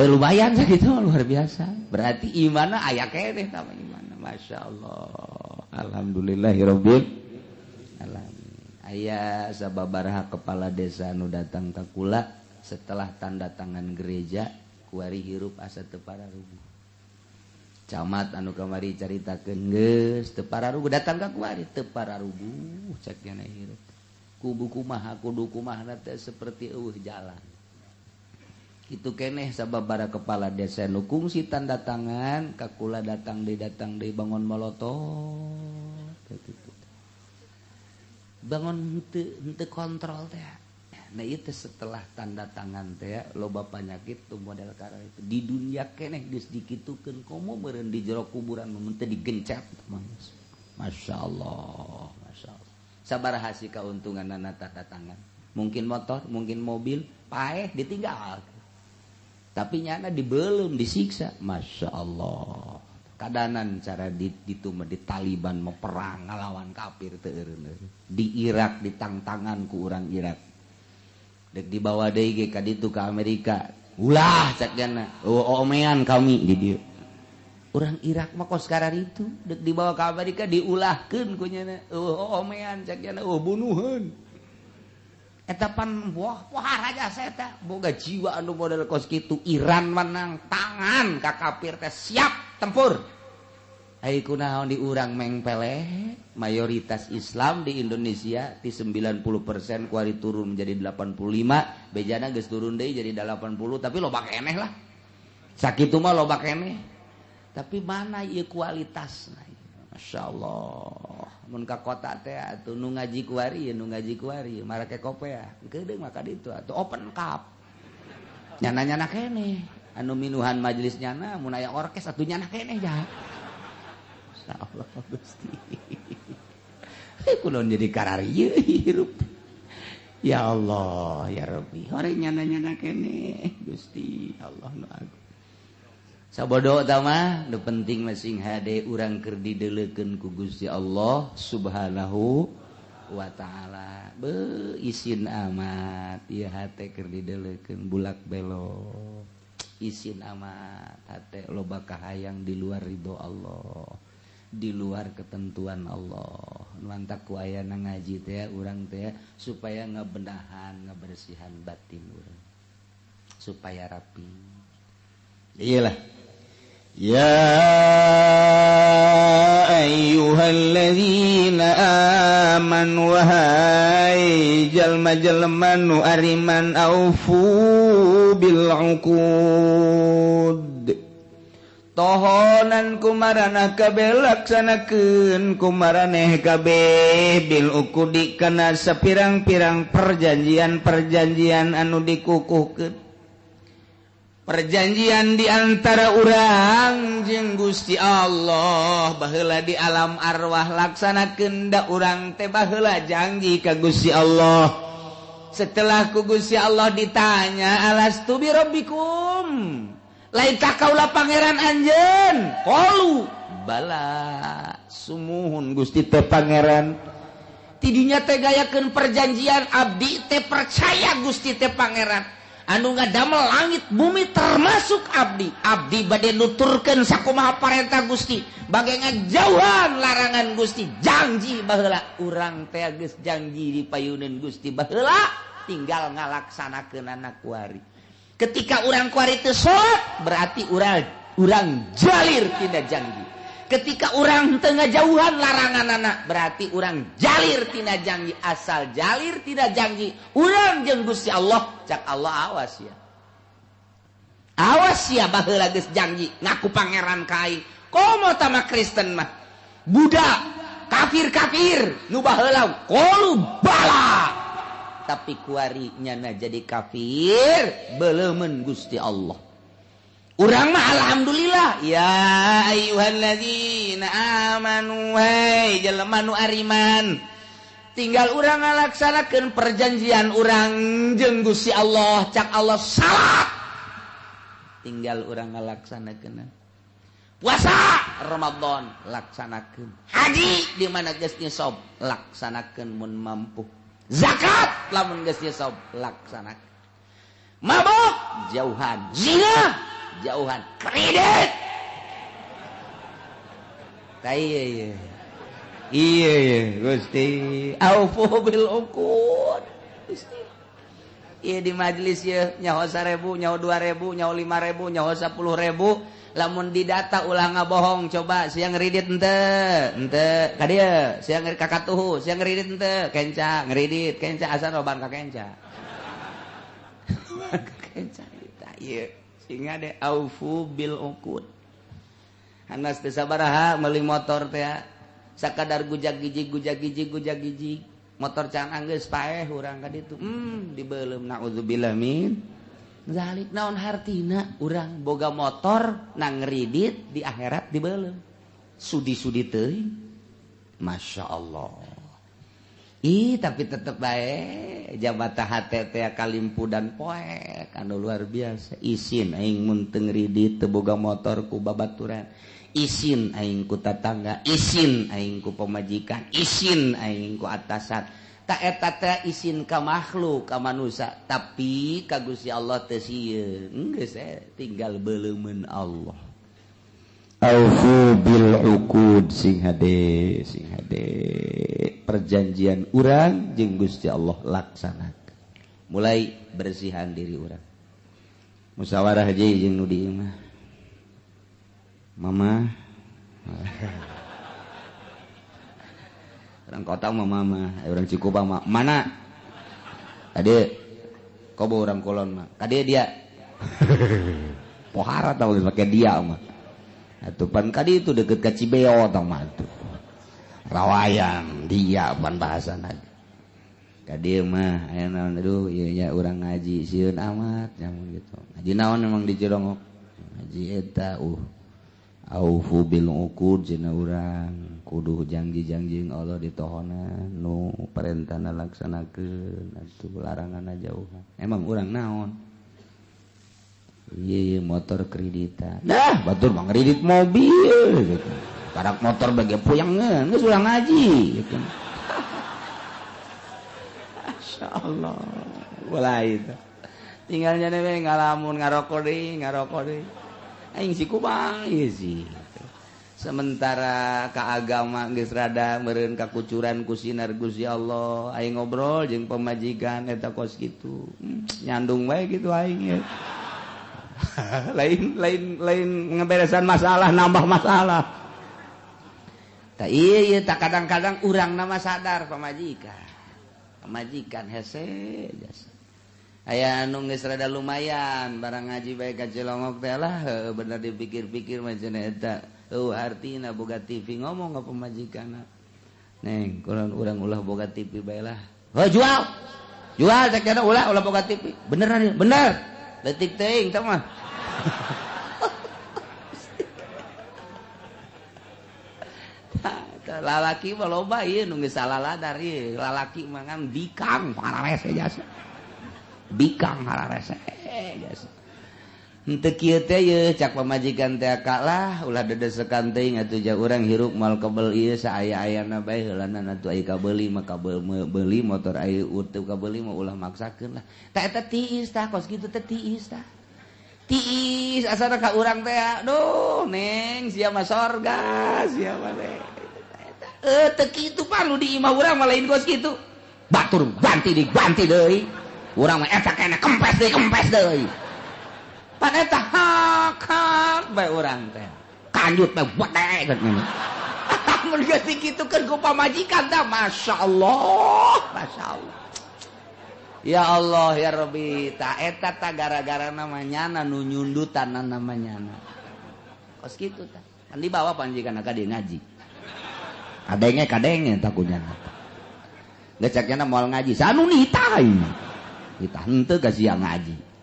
Lumayan sakitu, luar biasa. Berarti imana aya keneh tah imana. Masya Allah. Alhamdulillahirabbil alamin. Aya sababaraha kepala desa nu datang ka kula setelah tanda tangan gereja, kuari hirup asa teu pararuguh. Camat anu kamari caritakeun geus teu pararuguh, datang ka kuari teu pararuguh, cek nya hirup. Kubu kumaha, kudu kumaha teh, seperti euweuh jalan. Itu keneh sababara kepala desa nu kungsi tanda tangan ka kula, datang deui, datang deui, bangun molotot gitu. Bangun henteu henteu kontrol teh. Nah, itu setelah tanda tangan teh loba penyakit tuh model karena itu di dunia keneh geus dikitukeun, komo meureun di jero kuburan mah teu digencet. Masya Allah, Masya Allah. Sabaraha sih keuntungan tanda tangan? Mungkin motor, mungkin mobil, paeh ditinggal, tapi nyana dibelum disiksa. Masya Allah, kadanan cara di itu mah di Taliban mau perang ngalawan kafir teu di Irak ditangtangan ku urang Irak, dek dibawa deui ge ka ditu ka Amerika, ulah cek jana, oh, omean kami di dieu. Orang Irak mah kos itu dek dibawa ke Amerika diulahkeun ku nyana, oh, omean cek jana, oh, bunuheun. Eta pan wah wah raja eta boga jiwa anu model kos kitu. Iran menang tangan ka kafir teh siap tempur. Ai kunaon di urang mengpeleh? Mayoritas Islam di Indonesia di 90% kuari turun menjadi 85, bejana geus turun deui jadi 80, tapi loba keneh lah. Sakitu mah loba keneh, tapi mana ieu kualitasna? Masya Allah. Mun ka kota teh atuh nu ngaji kuari, nu ngaji kuari marake kopea geudeung maka ditu atuh open cup, nyana-nyana keneh anu minuhan majelis nyana, mun aya orkes atuh nyana keneh ya. Masya Allah Gusti, kunaon jadi kararieu hirup? Ya Allah ya Rabbi, hore nyana-nyana keneh. Gusti Allah nu agung. Sabodo mah nu penting masing hade urang keur dideleukeun ku Gusti Allah Subhanahu wa taala. Be isin amat ieu hate keur dideleukeun, bulak belok. Isin amat hate loba kahayang di luar ridho Allah, di luar ketentuan Allah. Mantak ku ayana ngaji teh urang teh supaya ngebenahan, ngebersihan batin urang supaya rapi. Iyalah. يا أيها الذين آمنوا wahai jalma-jalma nu ariman, أوفوا بالعقود tohonan kumaraneh kabeh, laksanakeun kumaraneh kabeh, بالعقود kana sapirang-pirang perjanjian-perjanjian anu dikukuhkeun, perjanjian di antara urang jeung Gusti Allah baheula di alam arwah. Laksanakeun, da urang teh baheula janji ka Gusti Allah. Setelah ku Gusti Allah ditanya, ألست بربكم, lain tak kaula pangeran anjeun? قالوا بلى, sumuhun Gusti teh pangeran. Tidinya teh gayakeun perjanjian, abdi teh percaya Gusti teh pangeran anu ngadamel langit bumi, termasuk abdi. Abdi bade nuturkeun sakumaha parentah Gusti, bade ngajauhan larangan Gusti. Janji baheula urang teh geus janji di payuneun Gusti baheula, tinggal ngalaksanakeun anak kuari. Ketika urang kuari teu salat, berarti urang urang jalir tina janji. Ketika urang teu ngajauhan larangan anak, berarti urang jalir tina janji. Asal jalir tina janji urang jeung Gusti Allah, cak Allah, awas ya, awas ya, baheula geus janji ngaku pangeran ka aing. Komo tama Kristen mah, Buddha, kafir-kafir nu baheula قالوا بلى, tapi kuari nyana jadi kafir, beleumeun Gusti Allah. Urang mah alhamdulillah. يا أيها الذين آمنوا hey jelema nu ariman, tinggal urang ngalaksanakeun perjanjian urang jeung Gusti Allah. Cak Allah salat, tinggal urang ngalaksanakeun. Puasa Ramadan laksanakeun, haji di mana geus nisab laksanakeun mun mampu, zakat lamun geus nisab laksanakeun, mabok jauhan, zina. Jauhan kredit. Ta iya iya iya Gusti aufu bil uqud. Gusti iya di majelis ya nyaho 1000, nyaho 2000, nyaho 5000, nyaho 10.000, lamun didata ulah ngabohong. Coba siang ngeridit ente, ente ka dieu, siang kakatuhu, siang ngeridit ente, kenca ngeridit, kenca asal roban ka kenca. Kenca ieu sehingga de aufu bil uqud. Hanas teu sabaraha meuli motor teh sakadar gujag gijig gujag gijig gujag gijig. Motor can anggeus paeh urang ka ditu. Dibeuleum naudzubillah min zalik. Naon hartina urang boga motor nang ngridit di akhirat dibeuleum. Sudi-sudi teuing. Masya Allah. Ih tapi tetep bae jabata hate teh kalimpu dan poek anu luar biasa. Isin aing mun teu ngridit teu boga motor ku babaturan. Isin aing ku tatangga, isin aing ku pamajikan, isin aing ku atasan. Tak eta teh isin ka makhluk, ka manusia, tapi ka Gusti Allah teu sieun. Geus tinggal beuleumeun Allah. Aufu bil uqud, sing hade, sing hade. Perjanjian urang jeung Gusti Allah laksanakeun. Mulai bersihan diri urang. Musyawarah je jeung nu di imah. Mama orang kota mah mama, orang Cikupa mah mana? Kade kobo orang Kulon mah. Kade dia. Pohara tau geus make dia mah. Atuh pan kade itu deket ka Cibeo tau mah tuh. Rawayan dia pan bahasana. Kade mah aya naon aduh ieu nya urang ngaji sieun amat nyamun gitu. Ngaji naon emang di Cilongok? Ngaji eta aufu bil uqud cenah urang kudu janji-janji Allah ditohonan nu perintahna laksanakeun atuh laranganna jauhan. Emang urang naon? Ieu motor kreditan. Dah batur mah ngredit mobil gitu. Karak motor bage puyangeun geus urang ngaji gitu. Masyaallah. Mulai itu. Tinggal nyane we ngalamun ngarokok deui, ngarokok deui. Aing si kubang ieu sih. Sementara ka agama geus rada meureun kakucuran ku sinar Gusti Allah, aing ngobrol jeung pamajikan eta kos kitu. Nyandung bae kitu aing ieu. Lain lain lain ngeberesan masalah nambah masalah. Tak iya tak kadang-kadang urang nama sadar pamajikan. Pamajikan hese jasa. Aya anu geus rada lumayan barang ngaji bae ka Cilongok teh lah bener dipikir-pikir mah cenah eta eueuh artina boga TV ngomong ka pamajikanna. Neng kurang urang ulah boga TV bae lah. Heuh jual. Jual cek ulah ulah boga TV. Beneran bener. Leutik teuing teh mah. Lalaki mah loba ieu nu geus salah ladar ieu. Lalaki mah ngan bikang pararese jasa. Bikang hararese jasa. Henteu kieu teh ye cak pamajikan teh kalah ulah dedesekan teuing atuh ja urang hirup moal kebel ieu saaya-ayana bae heulana atuh ai kabeuli mah kabeuli motor ai teu kabeuli mah ulah maksakeun lah. Tah eta tiis tah kos kitu teh tiis tah. Tiis asana ka urang teh aduh neng sia mah sorga sia mah teh. Teu kitu pan nu di imah urang mah lain kos kitu. Batur ganti diganti deui. Urang mah eta kena kempes deui. Pan eta hak hak bae urang teh. Kanjut bae bedek gitu. Mun geus dikitukeun ku pamajikan tah masyaallah, masyaallah. Ya Allah ya Rabbi, ta eta ta gara-gara namanya nu nyundutan namanya. Kos kitu tah. Pan dibawa pamajikan ka dieu ngaji. Kadenge kadenge takunya. Gecaknya moal ngaji, sanu nitah. Kita henteu ka sia ngaji.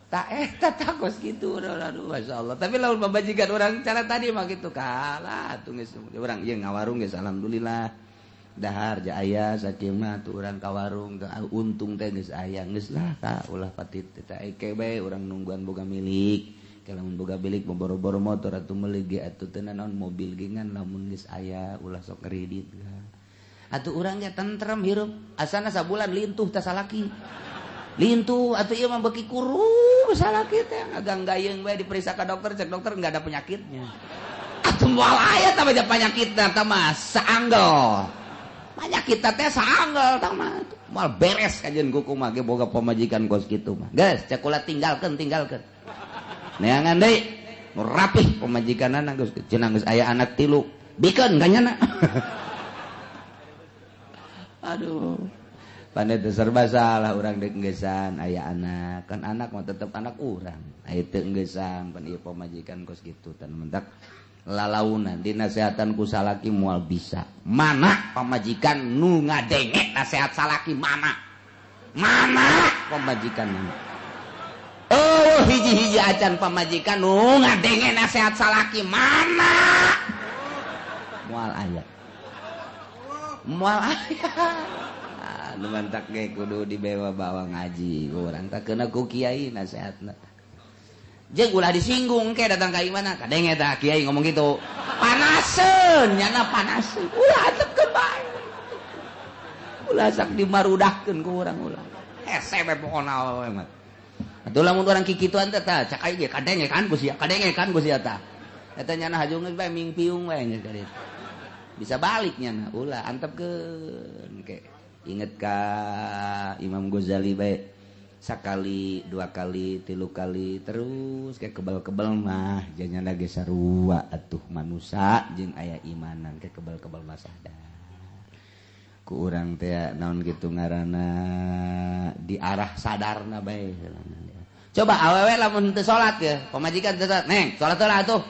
Tak eta kos kitu aduh masyaallah. Tapi lamun pamajikan urang cara tadi mah kitu kalah atuh geus urang ieu ngawarung geus alhamdulillah. Dahar ja aya sakieu mah tuh urang ka warung untung teh geus aya geus lah ka ulah patit teh eke bae urang nungguan boga milik. Lamun boga milik boro-boro motor atuh meuli ge atuh teu naon mobil ge ngan lamun geus aya ulah sok kredit ga. Atuh urang ge tentrem hirup asana sabulan lintuh teh salaki. Lintuh atuh ieu mah beuki kurus salaki teh ngaganggayeng bae diperiksa ka dokter, cek dokter enggak ada penyakitnya. Atuh moal aya tah bae penyakitna tah mah saanggel. Penyakit teh saanggel tah mah. Moal beres kajeun kuku mah ge boga pamajikan kos kitu mah. Geus cek kula tinggalkeun tinggalkeun. Neangan deui nu rapih pamajikanana geus cenah geus aya anak 3. Bikeun ka nyana. Aduh. Pandai teu serba salah urang deuk enggesan aya anak, kan anak mah tetep anak urang. Aya teu enggesan pan ieu pamajikan kos kitu tan mentak lalaunan dinasehatan ku salaki moal bisa. Mana pamajikan nu ngadenge nasehat salaki mana? Mana pamajikan mana? Oh hiji-hiji acan pamajikan nu ngadenge nasehat salaki mana? Moal aya. Moal aya. Nu mantak ge kudu dibawa-bawa ngaji urang tak kena ku kiai nasehatna. Jeung ulah disinggung ke datang ka imana kadenge tah kiai ngomong gitu. Panaseun nyana panaseun. Ulah antepkeun bae. Ulah sak dimarudahkeun ku urang ulah. Hese we pokona we mah. Atuh lamun urang kikituan teh tah cak aing ge kadenge kan ku sia, kadenge kan ku sia tah. Eta nyana hajung geus bae mingpiung bae geus ka ditu. Bisa balik nyana ulah antepkeun ke. Ingat ka Imam Ghazali bae sakali, dua kali, tilu kali terus kayak kebal-kebal mah janyana ge sarua atuh manusa jeung aya imanan kayak kebal-kebal mah sadar. Ku urang teh naon kitu ngaranna di arah sadarna bae. Coba awewe lamun teu salat ya, pamajikan teu salat, "Neng, salat heula atuh."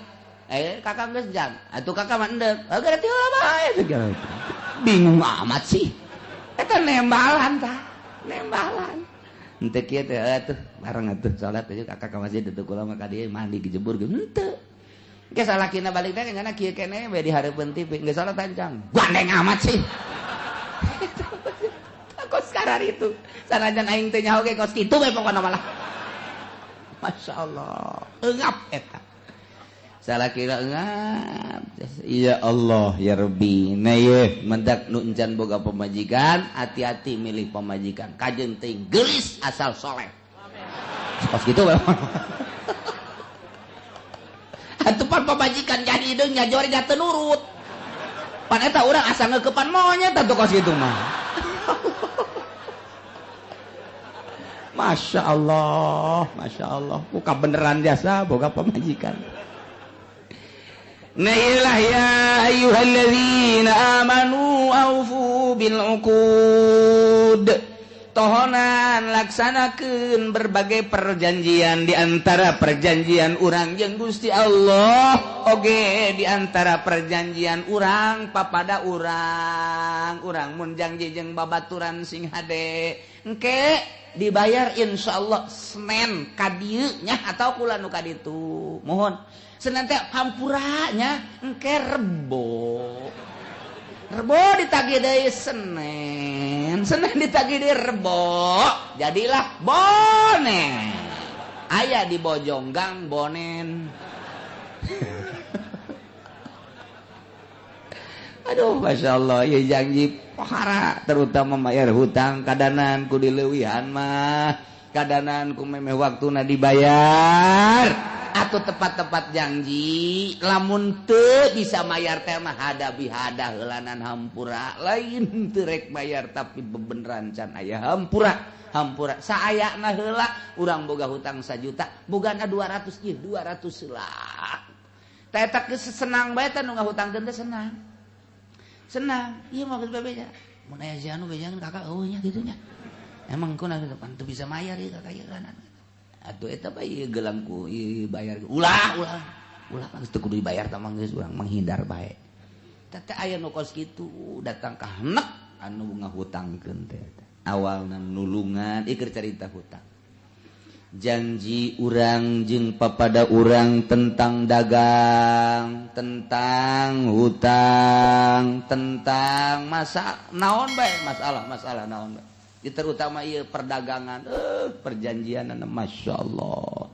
Kakak geus jam. Atuh kakak mah endek. Geus heula bae. Bingung amat sih. Eta nembalan tah, nembalan. Henteu kieu teh atuh bareng atuh salat teh kakak ka masjid atuh kula mah ka dieu mandi gejebur ge henteu. Ge salakina balik teh nyana kieu keneh we di hareupeun TV geus salat tancang. Gandeng amat sih. Kos karar itu. Sanajan aing teh nyaho ge kos kitu we pokona malah. Masyaallah, eungap eta. Salakina eungap. Ya Allah ya Rabbi. Nah ye mendak nu encan boga pamajikan, hati-hati milih pamajikan. Kajeun teuing geulis asal soleh. Kos kitu we. Atuh pan pamajikan jadi hideung nyajori nya teu nurut. Pan eta urang asa ngeukepan monyet atuh kos kitu mah. Masya Allah, Masya Allah. Buka beneran jasa boga pamajikan. Nailah ya ayyuhalladzina amanu aufu bil uqud. Tohonan laksanakeun berbagai perjanjian di antara perjanjian urang jeung Gusti Allah oge di antara perjanjian urang papada urang. Urang mun janji jeung babaturan sing hade engke dibayar insyaallah Senin ka dieu nya atau kula nu ka ditu. Mohon Senin teh hampura nya engke Rebo. Rebo ditagih deui Senin, Senin ditagih deui Rebo, jadilah bonen. Aya di Bojonggang bonen. Aduh, Masya Allah, ya janji pohara terutama bayar hutang kadanan ku dileuwihan mah, kadanan ku memeh waktuna dibayar. Atau tepat-tepat janji lamun teu bisa mayar teh mah hadabi hadah heulanan hampura lain teu rek bayar tapi bebeneran can aya hampura hampura saayana heula urang boga hutang 1 juta bogana 200 ieu 200 heula teh eta geus senang bae teh nu ngahutangkeun teh senang senang ieu mah geus bebeja mun aya si anu bejangan kakak eueuh nya kitu nya emang kunaon pan teu bisa mayar ieu kakak ieu kan. Atuh eta bae ieu gelang ku ieu bayar ulah ulah ulah geus teu kudu dibayar tah mah geus urang menghindar bae. Teh aya nu kos kitu datang ka henek anu ngahutangkeun teh. Awalna nulungan ieu keur carita hutang. Janji urang jeung papada urang tentang dagang, tentang hutang, tentang masa naon bae masalah-masalah naon bae. Terutama iya perdagangan, perjanjian, Masya Allah.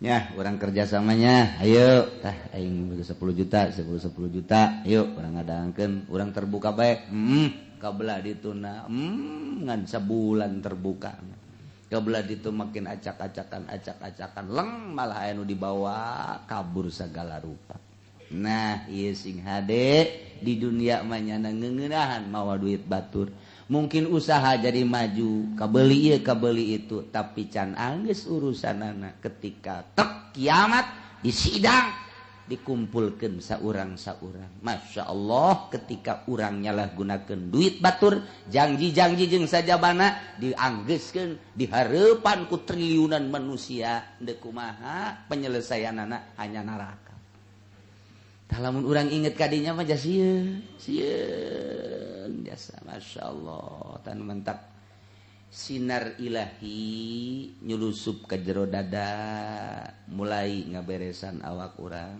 Ya, orang kerjasamanya, ayo, tah, aing 10 juta, 10 juta, ayo, orang ngadangkeun, orang terbuka bae, kabelah dituna, ngan sebulan terbuka. Kebelah itu makin acak-acakan acak-acakan leng malah anu dibawa kabur segala rupa. Nah ieu sing hade di dunia mah nyana ngeuneunahan mawa duit batur. Mungkin usaha jadi maju, kabeli ieu kabeli itu, tapi can anggeus urusanana ketika tek kiamat di sidang dikumpulkan saurang-saurang. Masya Allah ketika urang nyalahgunakeun duit batur, janji-janji jeung sajabana dianggeuskeun di hareupan ku triliunan manusia, deuk kumaha penyelesaianana hanya neraka. Tah lamun urang inget kadinya mah sieun, sieun jasa. Masya Allah tan mentak sinar ilahi nyulusup ke jero dada mulai ngaberesan awak urang,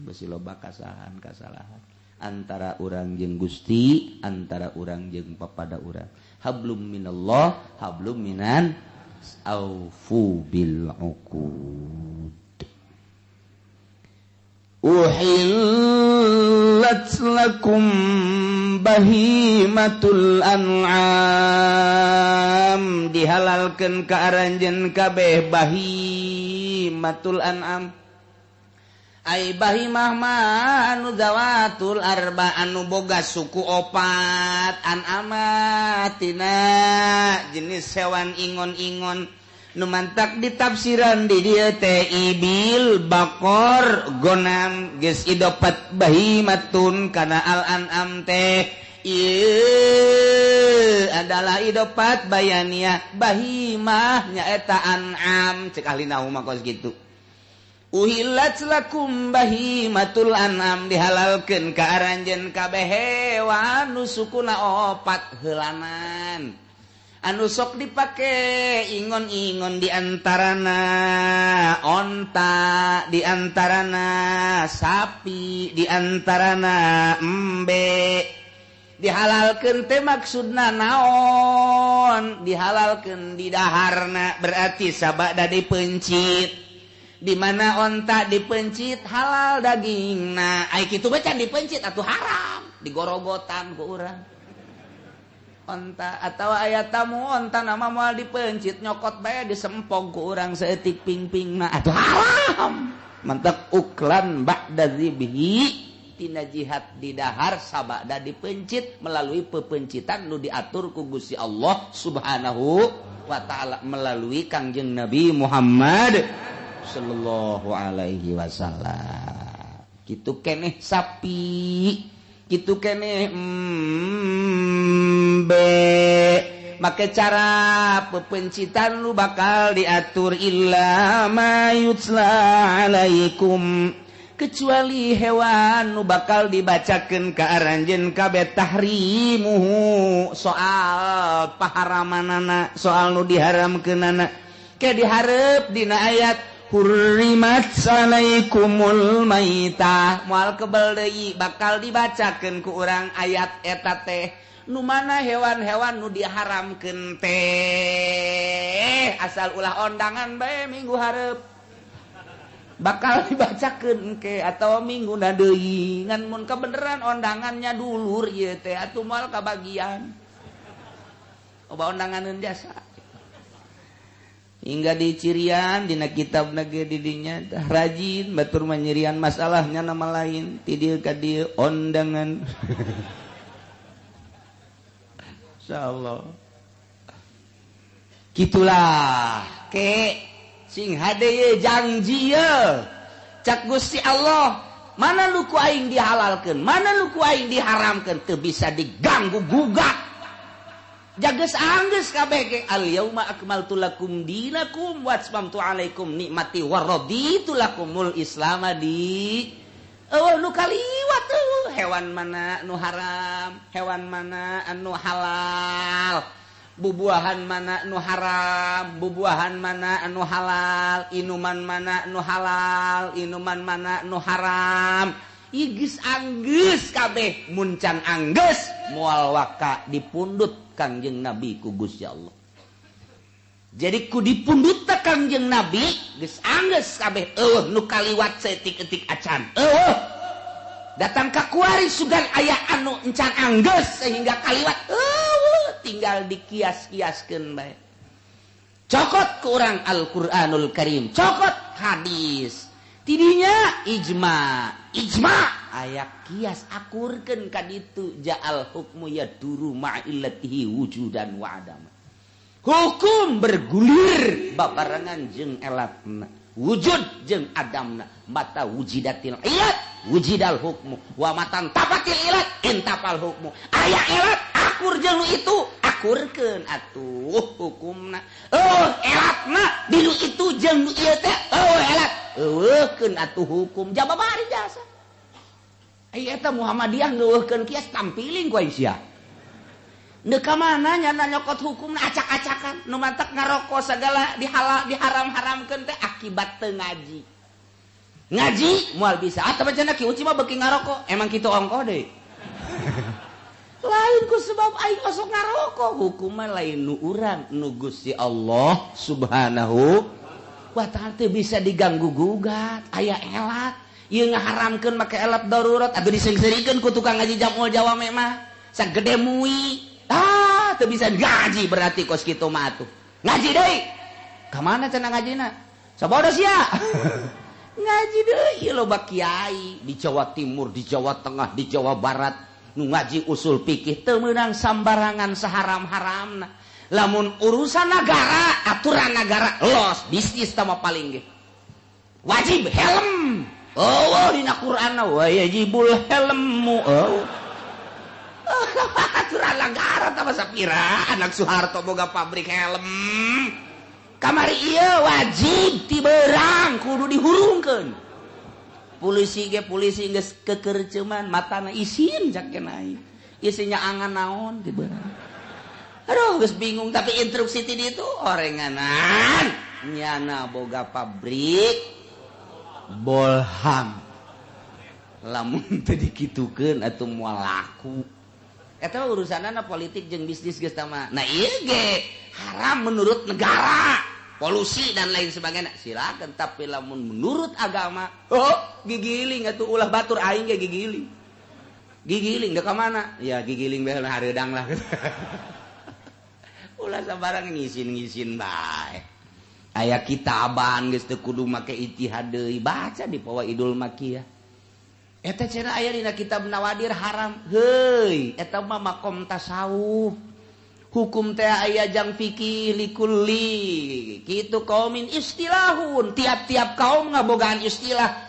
besi loba kasalahan kasalahan antara urang jeung Gusti, antara urang jeung papada urang. Hablum minallah hablum minan aufu bil uqud. Uhillat lakum bahimatul an'am, dihalalkeun ka aranjeun kabeh bahimatul an'am. Ai bahimah mah anu zawatul arba anu boga suku opat, an'ama tina jenis hewan ingon-ingon nu mantak ditafsiran di dieu teh ibil bakor gonam geus idopat bahimatun kana al an'am teh ieu adalah idopat bayania bahimah nyaeta an'am cek ahli nahu mah kos kitu. Uhillat lakum bahimatul an'am dihalalkeun ka aranjeun kabeh hewan nu sukuna opat heulanan anu sok dipake ingon-ingon diantarana onta, diantarana sapi, diantarana embe. Dihalalkeun teh maksudna naon? Dihalalkeun di daharna berarti sabada dipencit. Di mana onta dipencit halal dagingna. Ai kitu mah can dipencit atuh haram, digorogotan ku urang. Onta atau aya tamu onta nama moal dipencit nyokot bae disempog ku urang saeutik ping-pingna atuh haram. Mantak uklan ba'da dzibhi tina jihad di dahar sabada dipencit melalui pepencitan nu diatur ku Gusti Allah Subhanahu wa taala melalui Kangjeng Nabi Muhammad sallallahu alaihi wasallam. Kitu keneh sapi, kitu keneh embe. Make cara pepencitan lu bakal diatur illa ma yutsla alaikum, kecuali hewan nu bakal dibacakeun ka aranjeun kabeh tahrimuhu, soal paharamanana, soal nu diharamkeunana. Ke dihareup dina ayat hurrimat alaikumul maitah, moal kebel deui bakal dibacakeun ku urang ayat eta teh nu mana hewan-hewan nu diharamkeun teh asal ulah ondangan bae minggu hareup bakal dibacakeun ke atau minggu na deui ngan mun kebeneran ondangannya dulur ieu teh atuh moal kabagian loba ondanganeun jasa. Hingga di cirian dina kitab nage didinya tah rajin batur manyirian masalahnya nama lain ti dieu ka dieu ondangan. Insyaallah kitulah ke sing hade ye janji ye cak Gusti Allah mana nu ku aing dihalalkeun mana nu ku aing diharamkeun teu bisa diganggu gugat. Jages anggeus kabeh ge al yauma akmaltu lakum dinakum wa atmamtu alaikum nikmati wa raditu lakumul islam di. Eueuh nu kaliwat tuh hewan mana nu haram, hewan mana anu halal, bubuahan mana nu haram, bubuahan mana anu halal, inuman mana nu halal, inuman mana nu haram. Ieu anggeus kabeh mun can anggeus moal waka dipundut Kangjeng Nabi ku Gusti Allah. Jadi ku dipundut teh Kangjeng Nabi geus anggeus kabeh eueuh nu kaliwat saeutik-eutik acan. Eueuh. Datang ka kuari sugan aya anu encan anggeus sehingga kaliwat eueuh tinggal dikias-kiaskeun bae. Cokot ku urang Al-Qur'anul Karim, cokot hadis. Tidinya ijma, ijma aya kias akurkeun ka ditu ja'al hukmu yaduru ma'illatihi wujudan wa adama. Hukum bergulir babarengan jeung elatna, wujud jeung adamna. Mata wujidatil ilat wujidal hukmu wa matan tapatil ilat intapal hukmu. Aya elat akur jeung nu itu, akurkeun atuh hukumna. Oh elatna di nu itu jeung nu ieu teh, oh elat eueuhkeun atuh hukum jababari jasa. Ai eta Muhammadiyah ngeueuhkeun kias tampiling ku sia. Ndeu ka mana nyana nyokot hukumna acak-acakan, nu mantak ngaroko sagala dihalal diharam-haramkeun teh akibat teu ngaji. Ngaji moal bisa. Atawa cenah Ki Uci mah beuki ngaroko, emang kitu ongkoh deui. Lain ku sebab aing osok ngaroko, hukumna lain nu urang, nu Gusti Allah Subhanahu wa ta'ala teu bisa diganggu gugat. Aya elat, ieu ngaharamkeun make elat darurat atuh diseungseurikeun ku tukang ngaji jamul jawame mah. Sagede mui. Ah, teu bisa ngaji berarti kos kitu mah atuh. Ngaji deui. Ka mana cenah ngajina? Sabodo sia. Ngaji deui loba kiai di Jawa Timur, di Jawa Tengah, di Jawa Barat nu ngaji usul fikih teu meunang sambarangan saharam-haramna. Lamun urusan negara, aturan negara los bisnis tama paling ge. Wajib helm. Oh, dina Qur'an wa yajibul helmu. Oh. Aturan negara tama sapira anak Soeharto boga pabrik helm. Kamari ieu wajib ti beurang kudu dihurungkeun. Polisi ge polisi geus kekerceuman matana isin cak aing. Isinya angan naon ti beurang. Aduh geus bingung tapi instruksi ti ditu orenganan nyana boga pabrik bolham. Lamun teu dikitukeun atuh moal laku. Eta urusanana politik jeung bisnis geus tama. Nah ieu ge haram menurut negara, polusi dan lain sebagainya. Silakan, tapi lamun menurut agama, oh gigiling atuh ulah batur aing ge gigiling. Gigiling deuk ka mana? Ya gigiling bae hareudang lah. Ulah sabarang ngisin-ngisin bae. Aya kitaban geus teu kudu make ijtihad deui, baca di Fawaidul Makiyah. Eta cenah aya dina kitab Nawadir haram. Heuy, eta mah makom tasawuf. Hukum teh aya jang fikih likulli kitu kaumin istilahun. Tiap-tiap kaum ngabogaan istilah.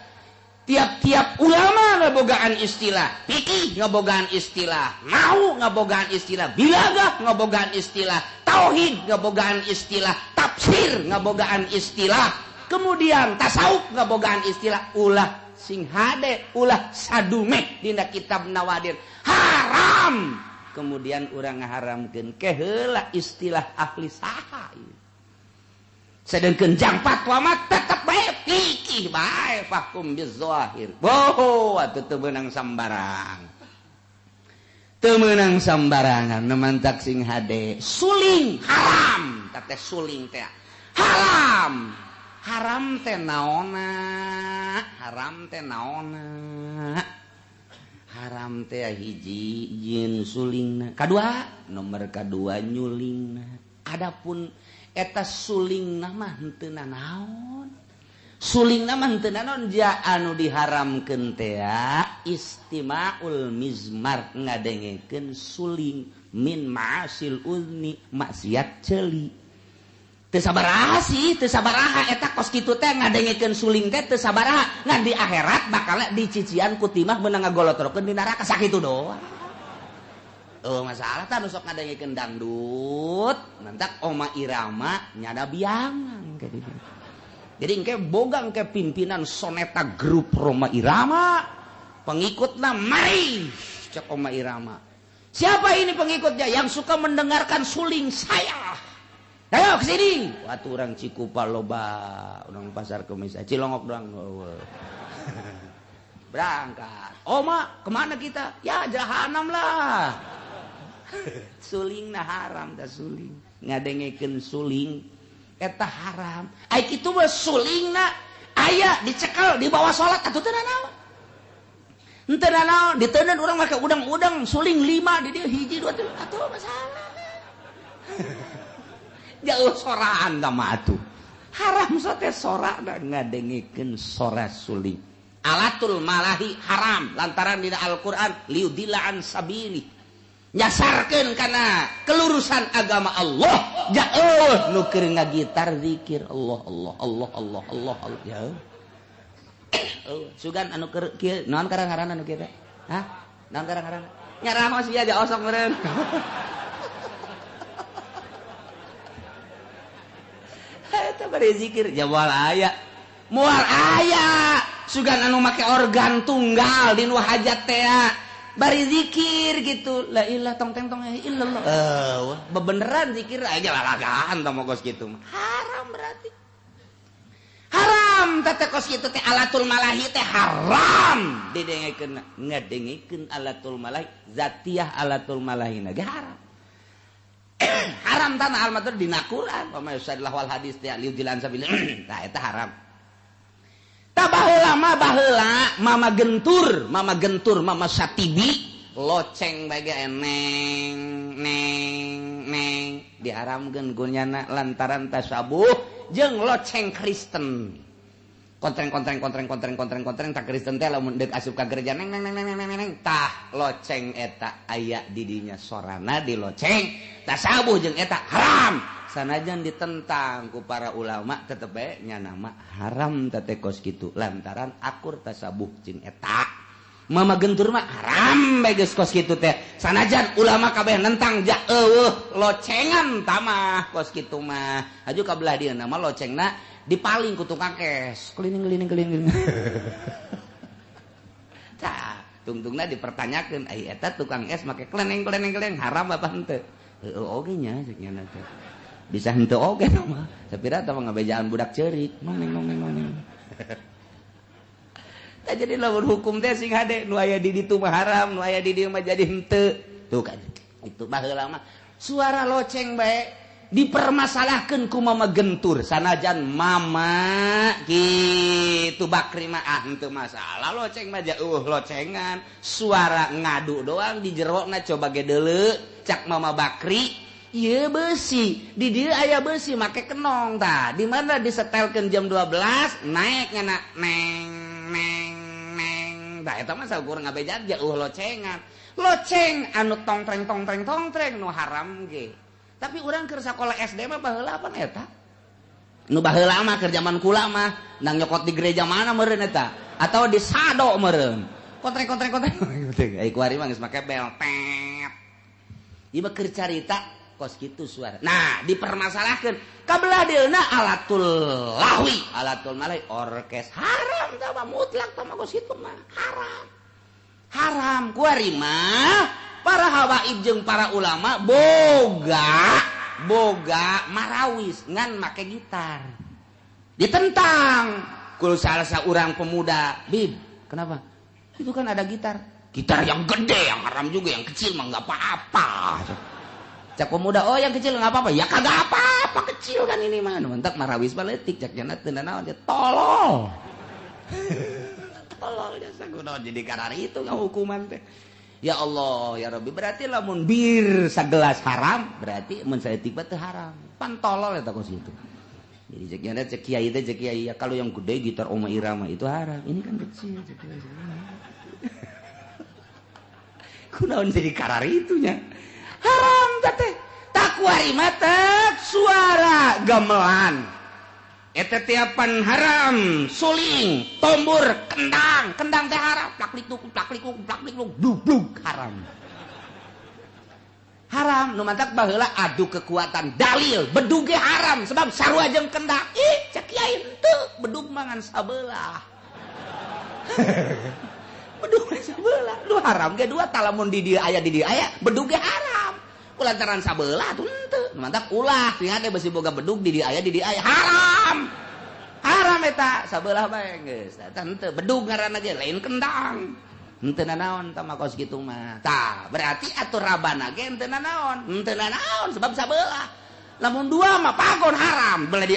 Tiap-tiap ulama ngabogaan istilah. Fikih ngabogaan istilah, nahwu ngabogaan istilah, balaghah ngabogaan istilah, tauhid ngabogaan istilah, tafsir ngabogaan istilah, kemudian tasawuf ngabogaan istilah. Ulah sing hade ulah sadumek dina kitab Nawadir haram. Kemudian urang ngaharamkeun keheula istilah ahli saha. Sedengkeun jang fatwa mah tetep bae fikih bae fahkum bizahir. Boho atuh teu meunang sambarang. Teu meunang sambarangan nemantak sing hade suling haram, teh suling teh haram. Haram teh naonna? Haram teh naonna? Haram teh hiji jin sulingna. Kadua, nomor kadua nyulingna. Adapun eta sulingna mah henteu nanaon. Sulingna mah henteu nanaon ja anu diharamkeun teh istimaul mizmar ngadengekeun suling min ma'asil uzni maksiat ceuli. Teu sabaraha sih, teu sabaraha eta kos kitu teh ngadengekeun suling teh teu sabaraha, ngan di akhirat bakal dicician ku timah meunang ngagolotrokeun di neraka sakitu doang. Oh masalah tah nu sok ngadengekeun dangdut, mantak Oma Irama nyada biangan ka ditu. Jadi engke boga engke pimpinan Soneta grup Roma Irama, pengikutna mari cek Oma Irama. Siapa ini pengikutnya yang suka mendengarkan suling saya? Ayo ke sini. Waktu orang Cikupa loba, orang Pasar Kemis, Cilongok doang. Berangkat. Oma, kemana kita? Ya jahanam lah. Suling nah haram dah suling. Ngadengekeun suling eta haram. Ai kitu mah sulingna aya dicekel di bawah salat atuh teu nanaon. Henteu nanaon, diteundeun urang make udang-udang suling 5 di dieu hiji 2 3 atuh masalah. Jauh soraan tah atuh. Haram sote sora ngadengekeun sora suling. Alatul malahi haram lantaran dina Al-Qur'an liudilla an sabili. Nyasarkeun kana kelurusan agama Allah. Jauh nu keur ngagitar zikir Allah Allah Allah Allah Allah Allah. Jauh. Oh, sugan anu keur kieu naon karang-ngaranna anu kieu teh? Hah? Naon karang-ngaranna? Nyarahos ieu aja osok meureun. Eta bari zikir ja moal aya. Moal aya. Sugan anu make organ tunggal di nu hajat teh. Bari zikir gitu. La ilah tong teng tong illallah. Bebeneran zikir aja lalagaan tah kos kitu mah. Haram berarti. Haram teh kos kitu teh alatul malahi teh haram. Didengekeun ngadengekeun alatul malahi zatiah alatul malahi na ge haram. Haram tanah almatur dina Quran pama yusadillah wal hadis teh liudilan sabil. Tah eta haram. Tah baheula mah baheula mama gentur mama Satibi loceng bae ge neng neng neng diharamkeun ku nyana lantaran tasabuh jeung loceng Kristen. Kontreng kontreng kontreng kontreng kontreng kontreng tak Kristen teh lamun deuk asup ka gereja neng neng neng neng neng neng tah loceng eta aya di dinya sorana di loceng tasabuh jeung eta haram. Sanajan ditentang ku para ulama tetep bae nya nama haram teh kos kitu lantaran akur tasabuh jeung eta. Mama gentur mah haram bae geus kos kitu teh. Sanajan ulama kabeh nentang ja eueuh locengan tamah kos kitu mah. Aju ka belah dieu mah locengna dipaling ku tukang kes keliling keliling keliling. Tah tungtungna dipertanyakeun ai eta tukang es make keleneng keleneng keleneng haram apa henteu? Heueuh oge nya cek nya teh. Bisa henteu oge mah. Sapira tah ngabejaan budak ceurik nong nong nong nong. Tah jadi lamun hukum teh sing hade nu aya di ditu mah haram, nu aya di dieu mah jadi henteu. Tuh kan. Itu baheula mah suara loceng bae dipermasalahkan ku mama gentur sanajan mama gitu Bakri mah ah henteu masalah loceng mah jauh locengan suara ngadu doang di jerona coba ge deuleu cak mama Bakri ieu beusi di dieu aya beusi make kenong tah di mana disetelkeun jam 12 naik ngana neng neng neng tah eta mah saukur ngabejat jauh locengan loceng anu tongtreng tongtreng tongtreng nu haram ge. Tapi urang keur sakola SD mah baheula apa eta? Nu baheula mah keur zaman kula mah nang nyokot di gereja mana meureun eta? Atau di sado meureun. Kontreng kontreng kontreng. Ai kuari mah geus make bel tet. Ieu mah keur carita kos kitu suara. Nah, dipermasalahkeun ka belah dieuna alatul lahwi, alatul malai orkes haram tah mah mutlak tah mah kos kitu mah haram. Haram kuari mah para hawaib jeung para ulama boga marawis ngan make gitar ditentang kul salah seorang pemuda bib kenapa itu kan ada gitar gitar yang gede yang haram juga yang kecil mah nggak apa-apa cak pemuda oh yang kecil nggak apa-apa ya kagak apa-apa kecil kan ini mah mentak marawis baletik cak jana teu nanaon tolol tolol jasa kunaon jadi karari itu ngahukuman teh. Ya Allah ya Rabbi berarti lamun bir sagelas haram berarti mun saeutik mah teu haram pan tolol eta kos kitu. Jadi cek nya cek kiai teh cek kiai ya kalau yang gede gitar Oma Irama itu haram ini kan kecil cek kiai. Kunaon jadi kararitunya haram teh takwari mata suara gamelan eta tiapan haram suling tombur kendang kendang teh haram plak-likuk plak-likuk plak-likuk blug-blug haram haram nu mantak baheula adu kekuatan dalil bedug ge haram sebab sarua jeung kendang ih cek kiai henteu bedug mah ngan sabelah bedug mah sabelah nu haram ge dua talamun di dieu aya di dieu aya bedug ge haram kulantaran sabelah tuh henteu mantak ulah sing hade besi boga bedug di dieu aya di dieu aya haram haram eta sabelah bae geus eta henteu bedug ngaranna ge lain kendang henteu nanaon tah mah kos kitu mah tah berarti atuh rabana ge henteu nanaon sebab sabelah lamun dua mah pagon haram belah di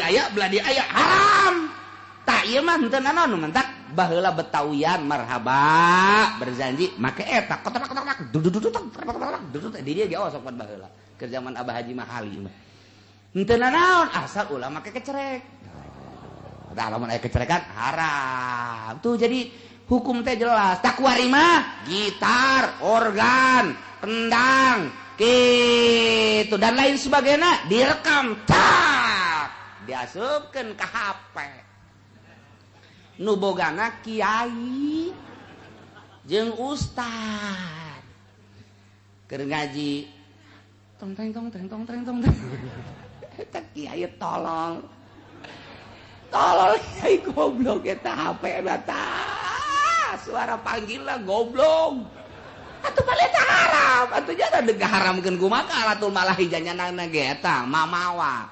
aya haram tah ieu mah henteu nanaon mantak baheula Betawian marhaba berjanji make eta kotak kotak duduk duduk di dia ge osok baheula keur zaman Abah Haji Mahali mah. Henteu nanaon asal ulah make kecerek. Tah lamun aya kecerekan haram. Tuh jadi hukum teh jelas. Takwari mah gitar, organ, kendang, gitu dan lain sebagainya direkam tak diasupkeun ka HP. Nu bogana kiai jeung ustad. Keur ngaji tong teng tong teng tong teng tong. Eta kiai tolol. Tolol kiai goblok eta HP na tah. Suara panggilna goblok. Atuh balik eta haram. Atuh jangan deuk haramkeun kumaha alatul malahi janyanana ge eta mamawa.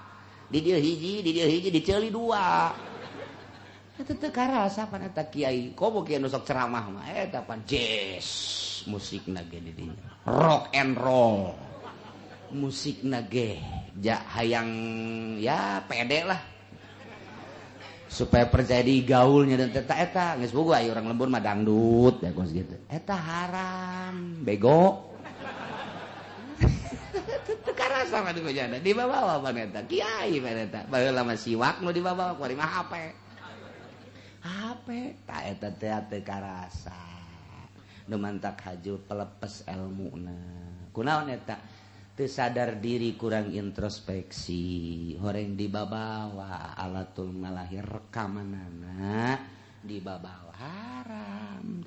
Di dieu hiji, di dieu hiji diceuli dua. Eta teu karasa pan eta kiai. Komo kiai nu sok ceramah mah eta pan jazz musikna ge di dinya. Rock and roll. Musikna ge ja hayang ya pede lah. Supaya percaya di gaulnya dan eta eta geus boga aya urang lembur mah dangdut ya kos gitu. Eta haram, bego. Teu karasa mah di dibawa pan eta kiai pan eta. Baheula mah siwak nu dibawa kuari mah HP. HP ta eta teh teu karasa. Nu mantak haju pelepes elmuna. Kunaon eta? Teu sadar diri, kurang introspeksi, horeng dibabawa alatul malahi rekamanana dibabawa haram.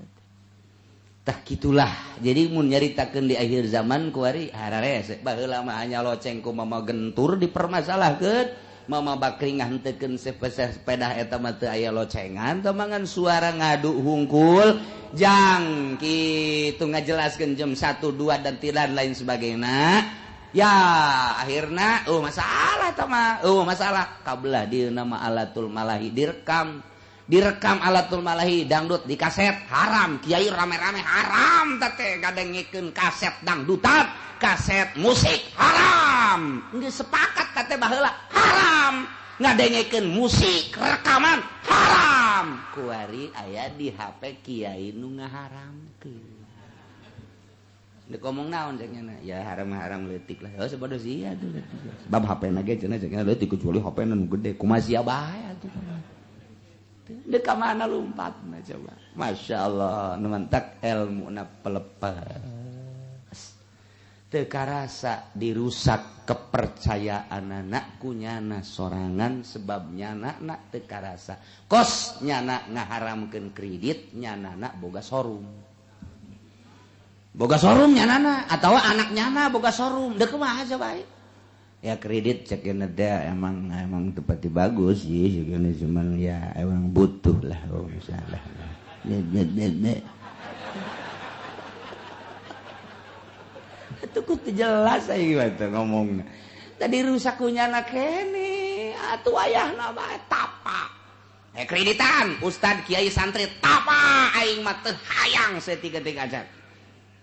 Tah kitulah. Jadi mun nyaritakeun di akhir zaman kuari hararese. Baheula mah hanya loceng ku mama gentur dipermasalahkeun. Mama Bakri ngahentekeun sepeda eta mah teu aya locengan temangan suara ngadu hungkul jang kitu ngajelaskeun jam 1 2 dan tidak lain sebagainya. Ya akhirna masalah eta mah masalah kabelah di nama alatul malahi direkam direkam alatul malahi dangdut di kaset haram kiai rame-rame haram teh ngadengekeun kaset dangdutan kaset musik haram geus sepakat teh baheula haram ngadengekeun musik rekaman haram kuari aya di HP kiai nu ngaharamkeun. Dek ngomong naon cek nya ya haram-haram leutik lah. Oh sabodo sia tuh leutik. Sebab HP na ge cenah cek nya leutik kecuali HP nu gede kumaha sia bae atuh. Dek ka mana lompatna coba. Masya Allah nu mantak elmuna pelepas. Teu karasa dirusak kepercayaan anak ku nyana sorangan sebab nyana nak teu karasa. Kos nyana ngaharamkeun kredit nyana nak boga showroom. Boga showroom nyanana atau anak nyana boga showroom dek kumaha coba ya kredit cek teh emang emang tepati bagus sih cek cuman ya emang butuh lah oh misalnya ne itu kudu jelas aya gimana ngomongna tadi rusak ku nyana kene atuh ayahna bae tapa kreditan ustad kiai santri tapa aing mah teu hayang saeutik-eutik aja.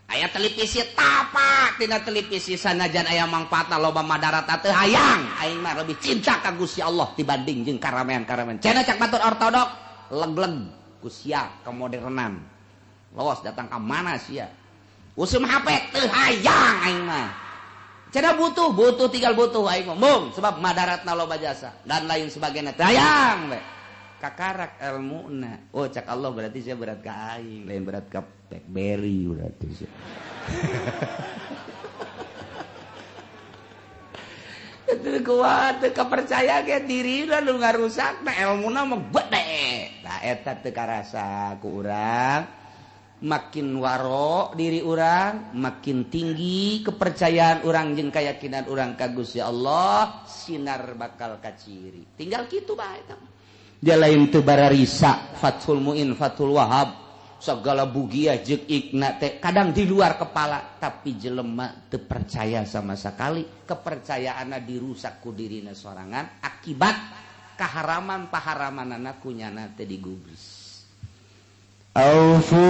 Aya televisi tapa tina televisi sanajan aya mangfaatna loba madarat teu hayang aing mah lebih cinta ka Gusti Allah dibanding jeung karamean-karamean. Cenah cak batur ortodok leg-leg ku sia kemodernan. Lawas datang ka mana sia? Usum HP teu hayang aing mah. Cenah butuh, butuh tinggal butuh aing mah. Mung sebab madaratna loba jasa dan lain sebagainya teu hayang we. Kakarak elmuna. Oh cak Allah berarti saya berat ka aing, lain berat ka BlackBerry berarti sih. Itu kuat, teu kapercaya ge dirina nu ngarusakna elmuna mah gede. Tah eta teu karasa ku urang. Makin waro diri urang, makin tinggi kepercayaan urang jeung keyakinan urang ka Gusti Allah, sinar bakal kaciri. Tinggal kitu bae eta. Dia lain teu bararisa Fathul Muin, Fathul Wahab. Segala bugiah jeung ikna teh kadang di luar kepala tapi jelema teu percaya sama sekali kepercayaanna dirusak ku dirina sorangan akibat kaharaman paharamanana ku nyana teh digubris. Aufu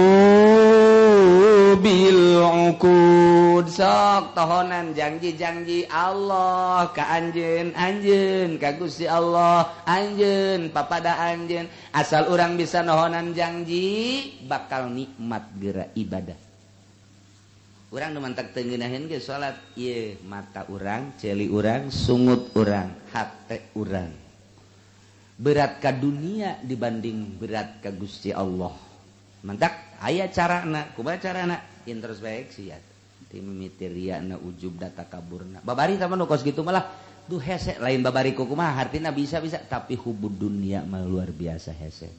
bil uqud sok tohonan janji-janji Allah ka anjeun anjeun ka Gusti Allah anjeun papada anjeun asal urang bisa nohonan janji bakal nikmat geura ibadah. Urang nu mantak teu ngeunaheun ge salat ieu mata urang, ceuli urang, sungut urang, hate urang. Berat ka dunia dibanding berat ka Gusti Allah. Mantak aya carana, kumaha carana? Introspeksi atuh. Ti mimiti riana, ujub, data kaburna. Babari tah mah nu kos kitu malah duh hese, lain babari ku kumaha hartina bisa-bisa tapi hubud dunia mah luar biasa hese.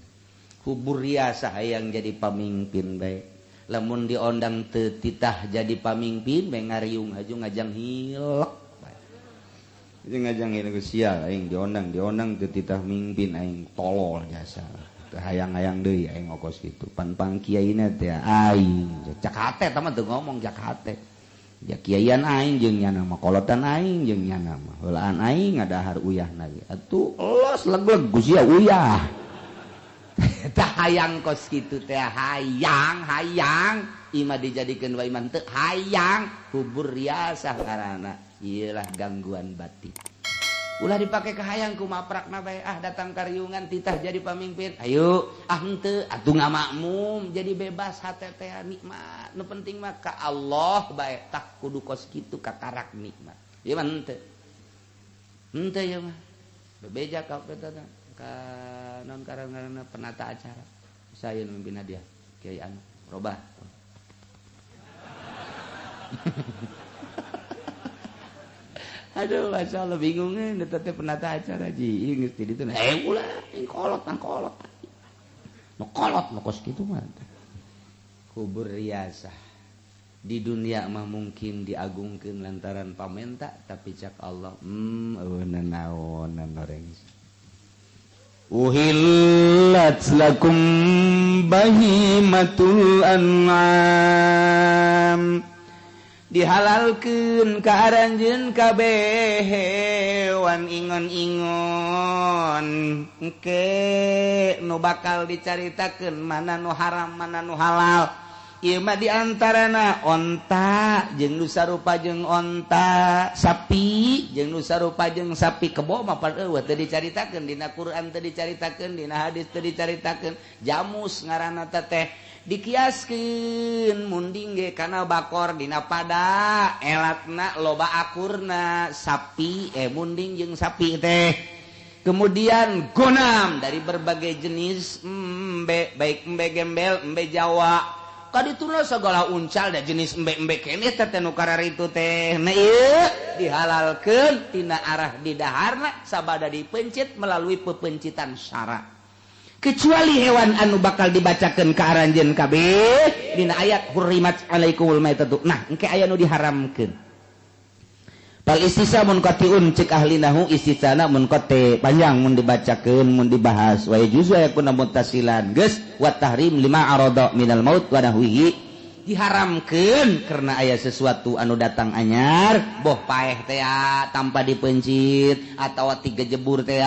Hubur riasa hayang jadi pamimpin bae. Lamun diondang teu titah jadi pamimpin bae ngariung haju ngajang hilek bae. Jeung ngajang hilek sial aing diondang teu titah mimpin aing tolol jasa. Teu hayang-hayang deui aing ngokos kitu. Pan-pang kiaina teh aing cak hate tah mah teu ngomong cak hate. Ya kiaian aing jeung nyana mah kolotan aing jeung nyana mah heulaan aing ngadahar uyahna ge. Atuh los leg-leg ku sia uyah. Tah hayang kos kitu teh hayang hayang imah dijadikeun wae iman teu hayang hubur riasah ngaranna ieu lah gangguan batin. Ulah dipake ka hayang ku maprakna bae ah datang kariungan titah jadi pamimpin ayo ah henteu atuh ngamakmum jadi bebas hate teh nikmat nu penting mah ka Allah bae tah kudu kos kitu kakarak nikmat ieu mah henteu henteu ieu mah bebeja ka eta teh ka non karang-karangna penata acara saya nu mimpin hadiah kiai anu robah. Aduh, masya Allah bingungnya, teh penata acara ji, geus di ditu. Ulah, kolot nang kolot. Nu kolot nu kos kitu mah. Kubur riasah. Di dunia mah mungkin diagungkeun lantaran pamenta, tapi cak Allah, eueuh nanaonan oreng. Uhillat lakum bahimatul an'am. Dihalalkeun ka aranjeun kabeh hewan ingon-ingon engke nu bakal dicaritakeun mana nu haram mana nu halal. Ieu mah di antarana onta jeung nu sarupa jeung onta, sapi jeung nu sarupa jeung sapi, kebo mah pan eueuh teu dicaritakeun dina Quran, teu dicaritakeun dina hadis, teu dicaritakeun. Jamus ngaranna teh dikiaskeun munding ge kana bakor dina pada elatna loba akurna sapi munding jeung sapi teh. Kemudian gonam dari berbagai jenis embe, baik embe gembel, embe Jawa. Kadituna segala uncal da jenis embe-embe keneh teh nu kararitu teh. Nah ieu dihalalkeun tina arah didaharna sabada dipencit melalui pepencitan syara. Kecuali hewan anu bakal dibacakeun ka aranjeun kabeh dina ayat hurrimat alaikumul maitatu. Nah, engke aya nu diharamkeun. Fal istisa munqatiun cek ahli nahu istisana munqati panjang mun dibacakeun mun dibahas wa yajuzu yakuna muttasilan geus wa tahrim lima arada minal maut wa nahwihi. Diharamkeun karena aya sesuatu anu datang anyar boh paeh teh tanpa dipencit atawa tigejebur teh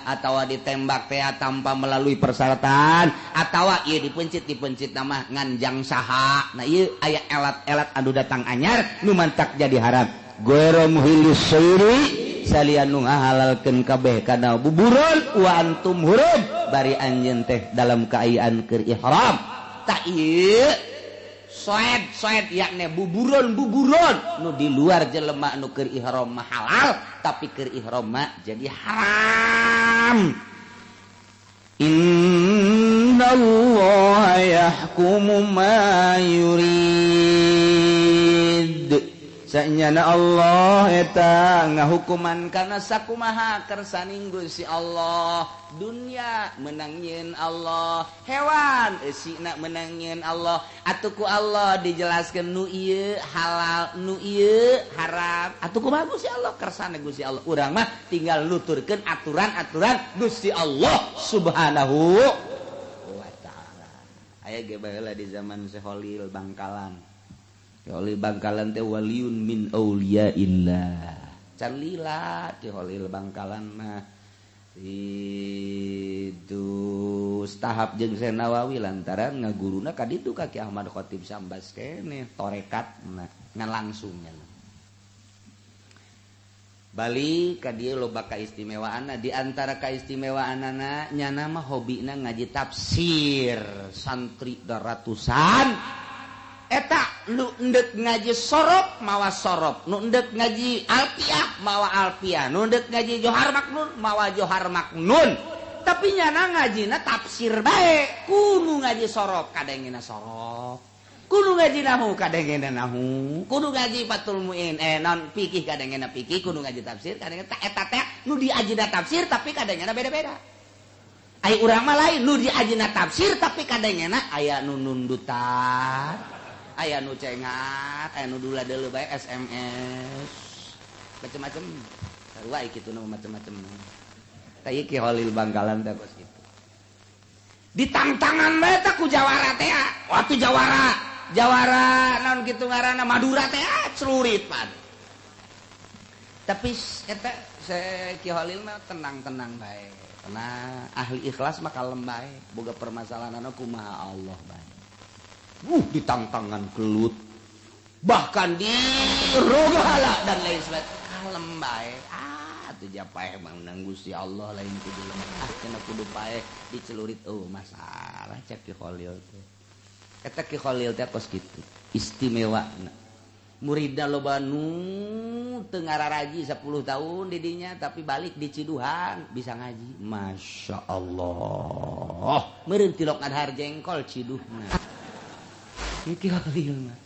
atawa ditembak teh tanpa melalui persyaratan atawa ieu dipencit nama nganjang saha. Nah ieu aya elat-elat anu datang anyar nu mantak jadi haram. Ghairu muhillis sayri salian nu ngahalalkeun kabeh kana buburon wa antum hurum bari anjeun teh dalam kaayaan keur ihram. Tah ieu soed-soed yakni buburon-buburon nu di luar jelema nu keur ihram mah halal tapi keur ihram mah jadi haram. Innallaha yahkumu ma yurid. Sanyana Allah eta ngahukuman kana sakumaha kersaning Gusti Allah. Dunia menang nyeun Allah, hewan eusina menang nyeun Allah. Atuh ku Allah dijelaskeun nu ieu halal, nu ieu haram. Atuh kumaha Gusti Allah kersane Gusti Allah. Urang mah tinggal nuturkeun aturan-aturan Gusti Allah Subhanahu wa taala. Aya ge baheula di zaman Syekh Bangkalan. Holil Bangkalan teh waliun min auliyaillah. Can lila ti Holil Bangkalan mah itu tahap jeung Syekh Nawawi lantaran ngaguruna ka ditu ka Ki Ahmad Khatib Sambas keneh torekatna ngan langsungnya. Balik ka dieu loba kaistimewaanna, di antara kaistimewaanana nyana mah hobina ngaji tafsir santri ratusan. Eta nu endek ngaji sorop mawa sorop, nu endek ngaji alpiah mawa alpiah, nu endek ngaji Johar Maknun mawa Johar Maknun. Tapi nyana ngajina tafsir bae, kudu ngaji sorop kadengena sorop, kudu ngaji nahu kadengena nahu, kudu ngaji Fathul Muin non fikih kadengena fikih, kudu ngaji tafsir kadengena eta teh nu diajina tafsir tapi kadengena beda-beda. Ai urang mah lain, nu diajina tafsir tapi kadengena aya nu nundutan, aya nu cengat, aya nu dula deuleu bae SMS. Macem-macem. Sarua kitu nu macem-macem. Tah ieu Ki Holil Bangkalan teh kos kitu. Ditangtangan bae teh ku jawara teh. Waktu jawara, jawara naon kitu ngaranna Madura teh celurit pan. Tapi eta Ki Holil mah tenang-tenang bae. Tenang, ahli ikhlas mah kalem bae, boga permasalahanna kumaha Allah bae. Ditangtangan gelut, bahkan dirogala dan lain sebagainya, kalem bae. Atuh ja paeh mah menang Gusti Allah lain kudu lemah, cenah kudu paeh dicelurit, oh masalah cek Ki Kholil teh. Eta Ki Kholil teh kos kitu, istimewana. Muridna loba nu teu ngararaji 10 tahun didinya tapi balik di Ciduhan bisa ngaji. Masya Allah. Meureun tilok ngadahar jengkol ciduhna. Ki Kholil mah.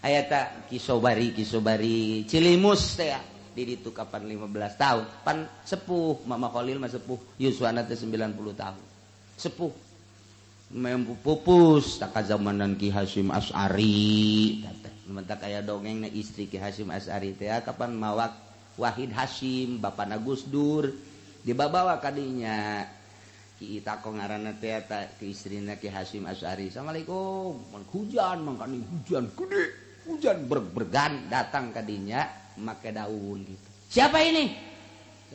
Aya ta Ki Sobari, Ki Sobari Cilimus teh di ditu kapan 15 tahun. Pan sepuh, Mama Kholil mah sepuh, yuswana teh 90 tahun. Sepuh. Mempu pupus tak zamanan Ki Hasyim Asy'ari. Mentak aya dongeng na istri Ki Hasyim Asy'ari teh kapan mawak Wahid Hasyim bapana Gus Dur dibabawa kadinya. Ki Itako ngaranna teh eta ki istrina Ki Hasyim Asy'ari. Assalamualaikum. Hujan mangkani hujan gede, hujan berg-bergan datang kadinya make daun gitu. Siapa ini?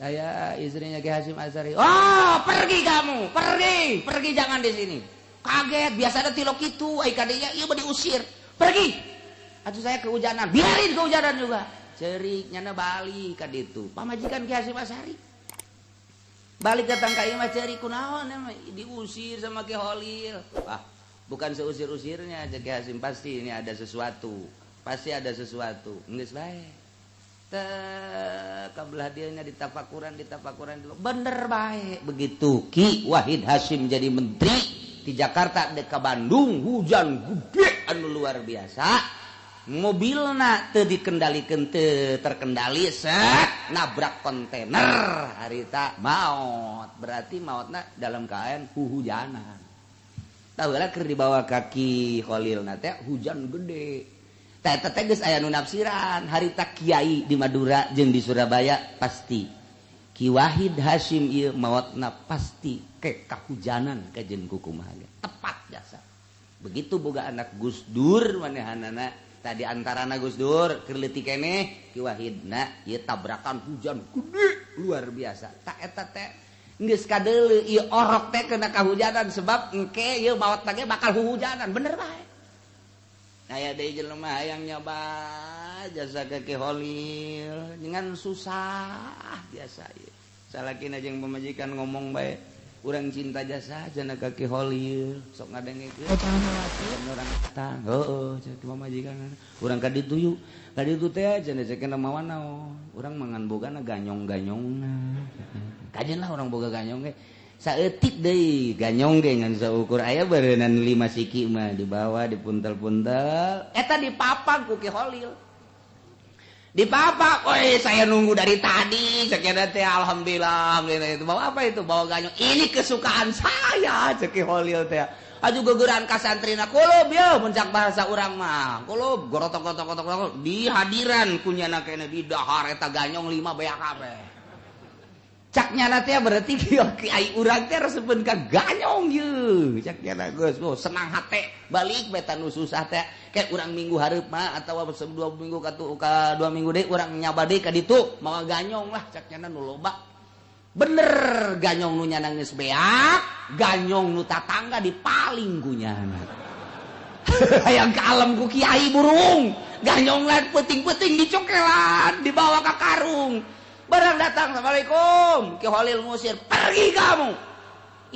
Saya istrinya Ki Hasyim Asy'ari. Oh, pergi kamu, pergi, pergi jangan di sini. Kaget, biasanya tilok itu, ai kadinya ieu mah diusir. Pergi. Atuh saya kehujanan, biarin kehujanan juga. Cerik nyana balik ka ditu. Pamajikan Ki Hasyim Asy'ari. Balik datang ka imah cerik kunaon diusir sama Ki Kholil. Ah, bukan seusir-usirnya Ki Hasyim, pasti ini ada sesuatu. Pasti ada sesuatu. Geus bae. Teh kabelah dieu nya ditapakuran, ditapakuran. Bener bae. Begitu Ki Wahid Hasyim jadi menteri di Jakarta dek ka Bandung, hujan gede anu luar biasa. Mobilna teu dikendalikeun, teu terkendali, set nabrak kontainer harita maot. Berarti maotna dalam keadaan huhujanan. Tahu lah keur dibawa ka Ki Kholilna teh hujan gede. Teh eta teh geus aya nu nafsiran harita kiai di Madura jeung di Surabaya pasti Ki Wahid Hasyim ieu maotna pasti ke kahujanan kajeun kukumaha. Tepat jasa. Begitu boga anak Gus Dur manehanana tadi antarana Gus Dur keur leutik keneh Ki Wahidna ieu tabrakan hujan gede luar biasa. Tak eta teh geus kadeuleu ieu orok teh kena kahujanan sebab engke ieu maot teh bakal huhujanan bener bae. Aya deui jelema hayang nyoba jasa ka Ki Kholil dengan susah biasa ieu. Salakina jeung pamajikan ngomong bae urang cinta jasa cenah ka Ki Kholil sok ngadengekeun urang tang heueuh cenah pamajikan urang ka ditu yuk ka ditu teh cenah ceuk mawa naon urang mangan bogana ganyong-ganyongna kajeun lah urang boga ganyong ge saeutik deui ganyong ge ngan saukur aya beureunan 5 siki mah dibawa dipuntel-puntel eta dipapag ku Ki Kholil. Dipapak, oi saya nunggu dari tadi, sekian teh alhamdulillah, alhamdulillah itu bawa apa itu? Bawa ganyong. Ini kesukaan saya, cek Ki Kholil teh. Aju gegeran ka santrina kulub ye, muncak bahasa urang mah. Kulub gorotok-gotok-gotok di hadiran kunyana kene di dahar eta ganyong 5 beak kabeh. Cak nyana teh berarti kiai urang teh resepeun ka ganyong ye. Cak nyana geus oh, senang hate balik beta nu susah teh. Kayak urang minggu hareup mah atawa 2 minggu ka 2 minggu deui urang nyaba deui ka ditu mawa ganyong lah cak nyana nu loba. Bener ganyong nu nyana geus beak, ganyong nu tatangga dipaling ku nyana. Hayang ka alam ku kiai burung, ganyong lain peuting-peuting dicokelan dibawa ka karung. Barang datang, assalamualaikum, Ki Kholil ngusir, pergi kamu.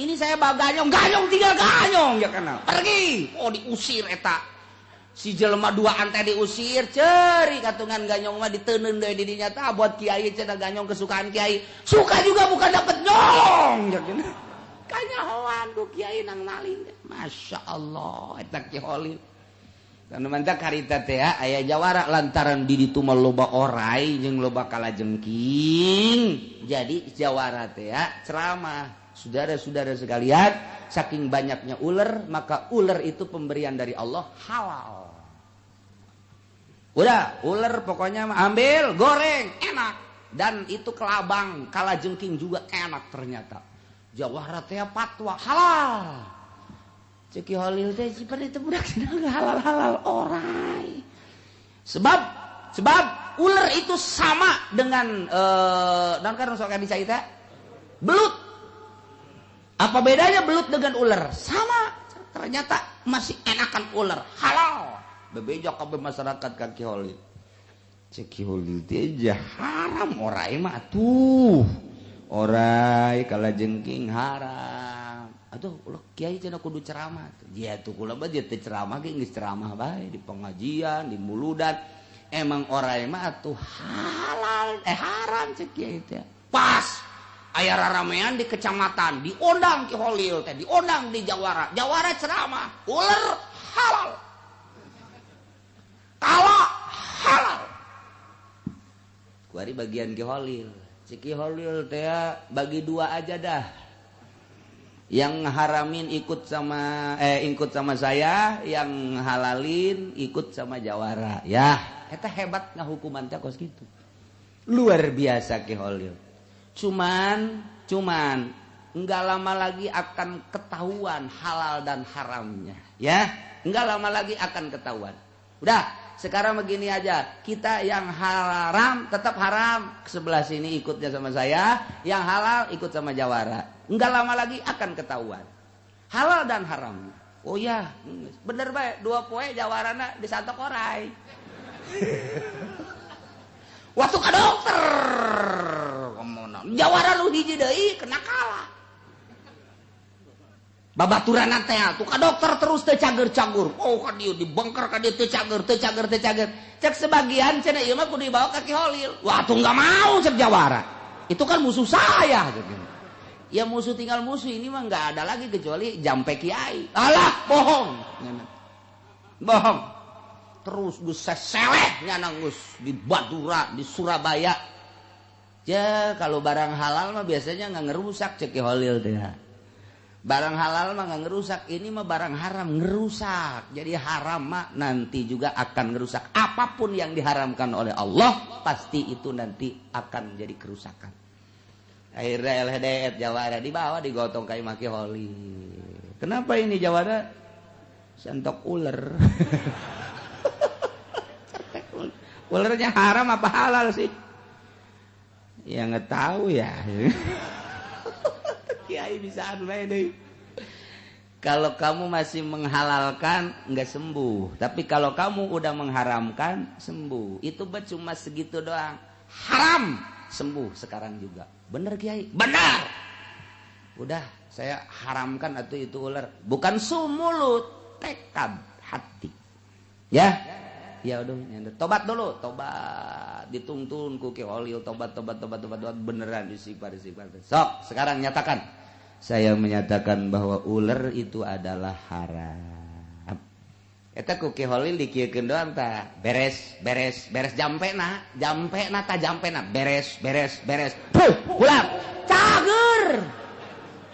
Ini saya bawa ganyong, ganyong tinggal ganyong ya kenal. Pergi. Oh diusir eta. Si jelema duaan teh diusir, ceri katungan ganyong mah diteundeun deui di dinya tah buat kiai cenah ganyong kesukaan kiai. Suka juga bukan dapet nyong. Kanyahoan ku kiai nang maling. Masya Allah eta Ki Holil. Anu mantak harita teh aya jawara lantaran di ditu mah loba orai jeung loba kalajengking. Jadi jawara teh ceramah. Saudara-saudara sekalian, saking banyaknya ular, maka ular itu pemberian dari Allah halal. Udah, ular pokoknya ambil, goreng, enak. Dan itu kelabang, kalajengking juga enak ternyata. Jawara teh fatwa halal. Cek Ki Holil teh seperti itu budak sedang halal-halal orai. Sebab ular itu sama dengan dan kan sok bisa kita belut. Apa bedanya belut dengan ular? Sama. Ternyata masih enakan ular. Halal. Bebeja kabeh masyarakat ka Ki Holil. Cek Ki Holil teh haram orai mah atuh. Orai kalajengking haram. Aduh, ulah kiai cenah kudu ceramah. Ya tuh kula mah dia teh ceramah ge geus ceramah bae di pengajian, di muludan. Emang orai mah atuh halal haram cek kiai teh. Pas aya raramean di kecamatan, diundang Ki Holil teh, diundang di Jawara. Jawara ceramah, ular halal. Kala halal. Kuari bagian Ki Holil. Cek Ki Holil teh bagi dua aja dah. Yang haramin ikut sama saya, yang halalin ikut sama Jawara. Ya, eta hebat ngahukuman teh kos kitu. Luar biasa Ki Holil. Cuman enggak lama lagi akan ketahuan halal dan haramnya, ya. Enggak lama lagi akan ketahuan. Udah, sekarang begini aja. Kita yang haram tetap haram, sebelah sini ikutnya sama saya, yang halal ikut sama Jawara. Enggak lama lagi akan ketahuan halal dan haramnya. Oh ya, bener bae, 2 poe Jawarana disantok orai. Waktu ke dokter Jawara lu hiji deui kena kalah. Babaturan teh tuh ka dokter terus teu cager-cagur. Oh ka dieu dibengker ka dieu teu cager, teu cager, teu cager. Cek sebagian cenah ieu mah kudu dibawa ka Ki Holil. Wah tuh enggak mau cek Jawara. Itu kan musuh saya gitu. Ya musuh tinggal musuh ini mah enggak ada lagi kecuali jampe kiai. Alah bohong. Bohong. Terus geus seseleh nyana geus di Badura, di Surabaya. Ya kalau barang halal mah biasanya nggak ngerusak cek Ki Holil teh. Barang halal mah nggak ngerusak, ini mah barang haram ngerusak. Jadi haram mah nanti juga akan ngerusak. Apapun yang diharamkan oleh Allah pasti itu nanti akan menjadi kerusakan. Akhirnya LHDF Jawara dibawa digotong ka imah Ki Holil. Kenapa ini Jawara? Sentok ular. Ularnya haram apa halal sih? Ya nggak tahu ya. Kiai bisaan bae deui. Kalau kamu masih menghalalkan nggak sembuh, tapi kalau kamu udah mengharamkan sembuh. Itu cuma segitu doang. Haram sembuh sekarang juga. Bener kiai? Benar. Udah saya haramkan atau itu ular. Bukan sumulut, tekad hati. Ya. Ya udah, tobat dulu, tobat dituntun ku Ki Holil, tobat tobat tobat tobat tobat beneran istighfar istighfar. Sok, sekarang nyatakan. Saya menyatakan bahwa ular itu adalah haram. Eta ku Ki Holil dikieukeun doang tah. Beres, beres, beres jampena, jampena ta jampena, beres, beres, beres. Puh, pulang. Cager.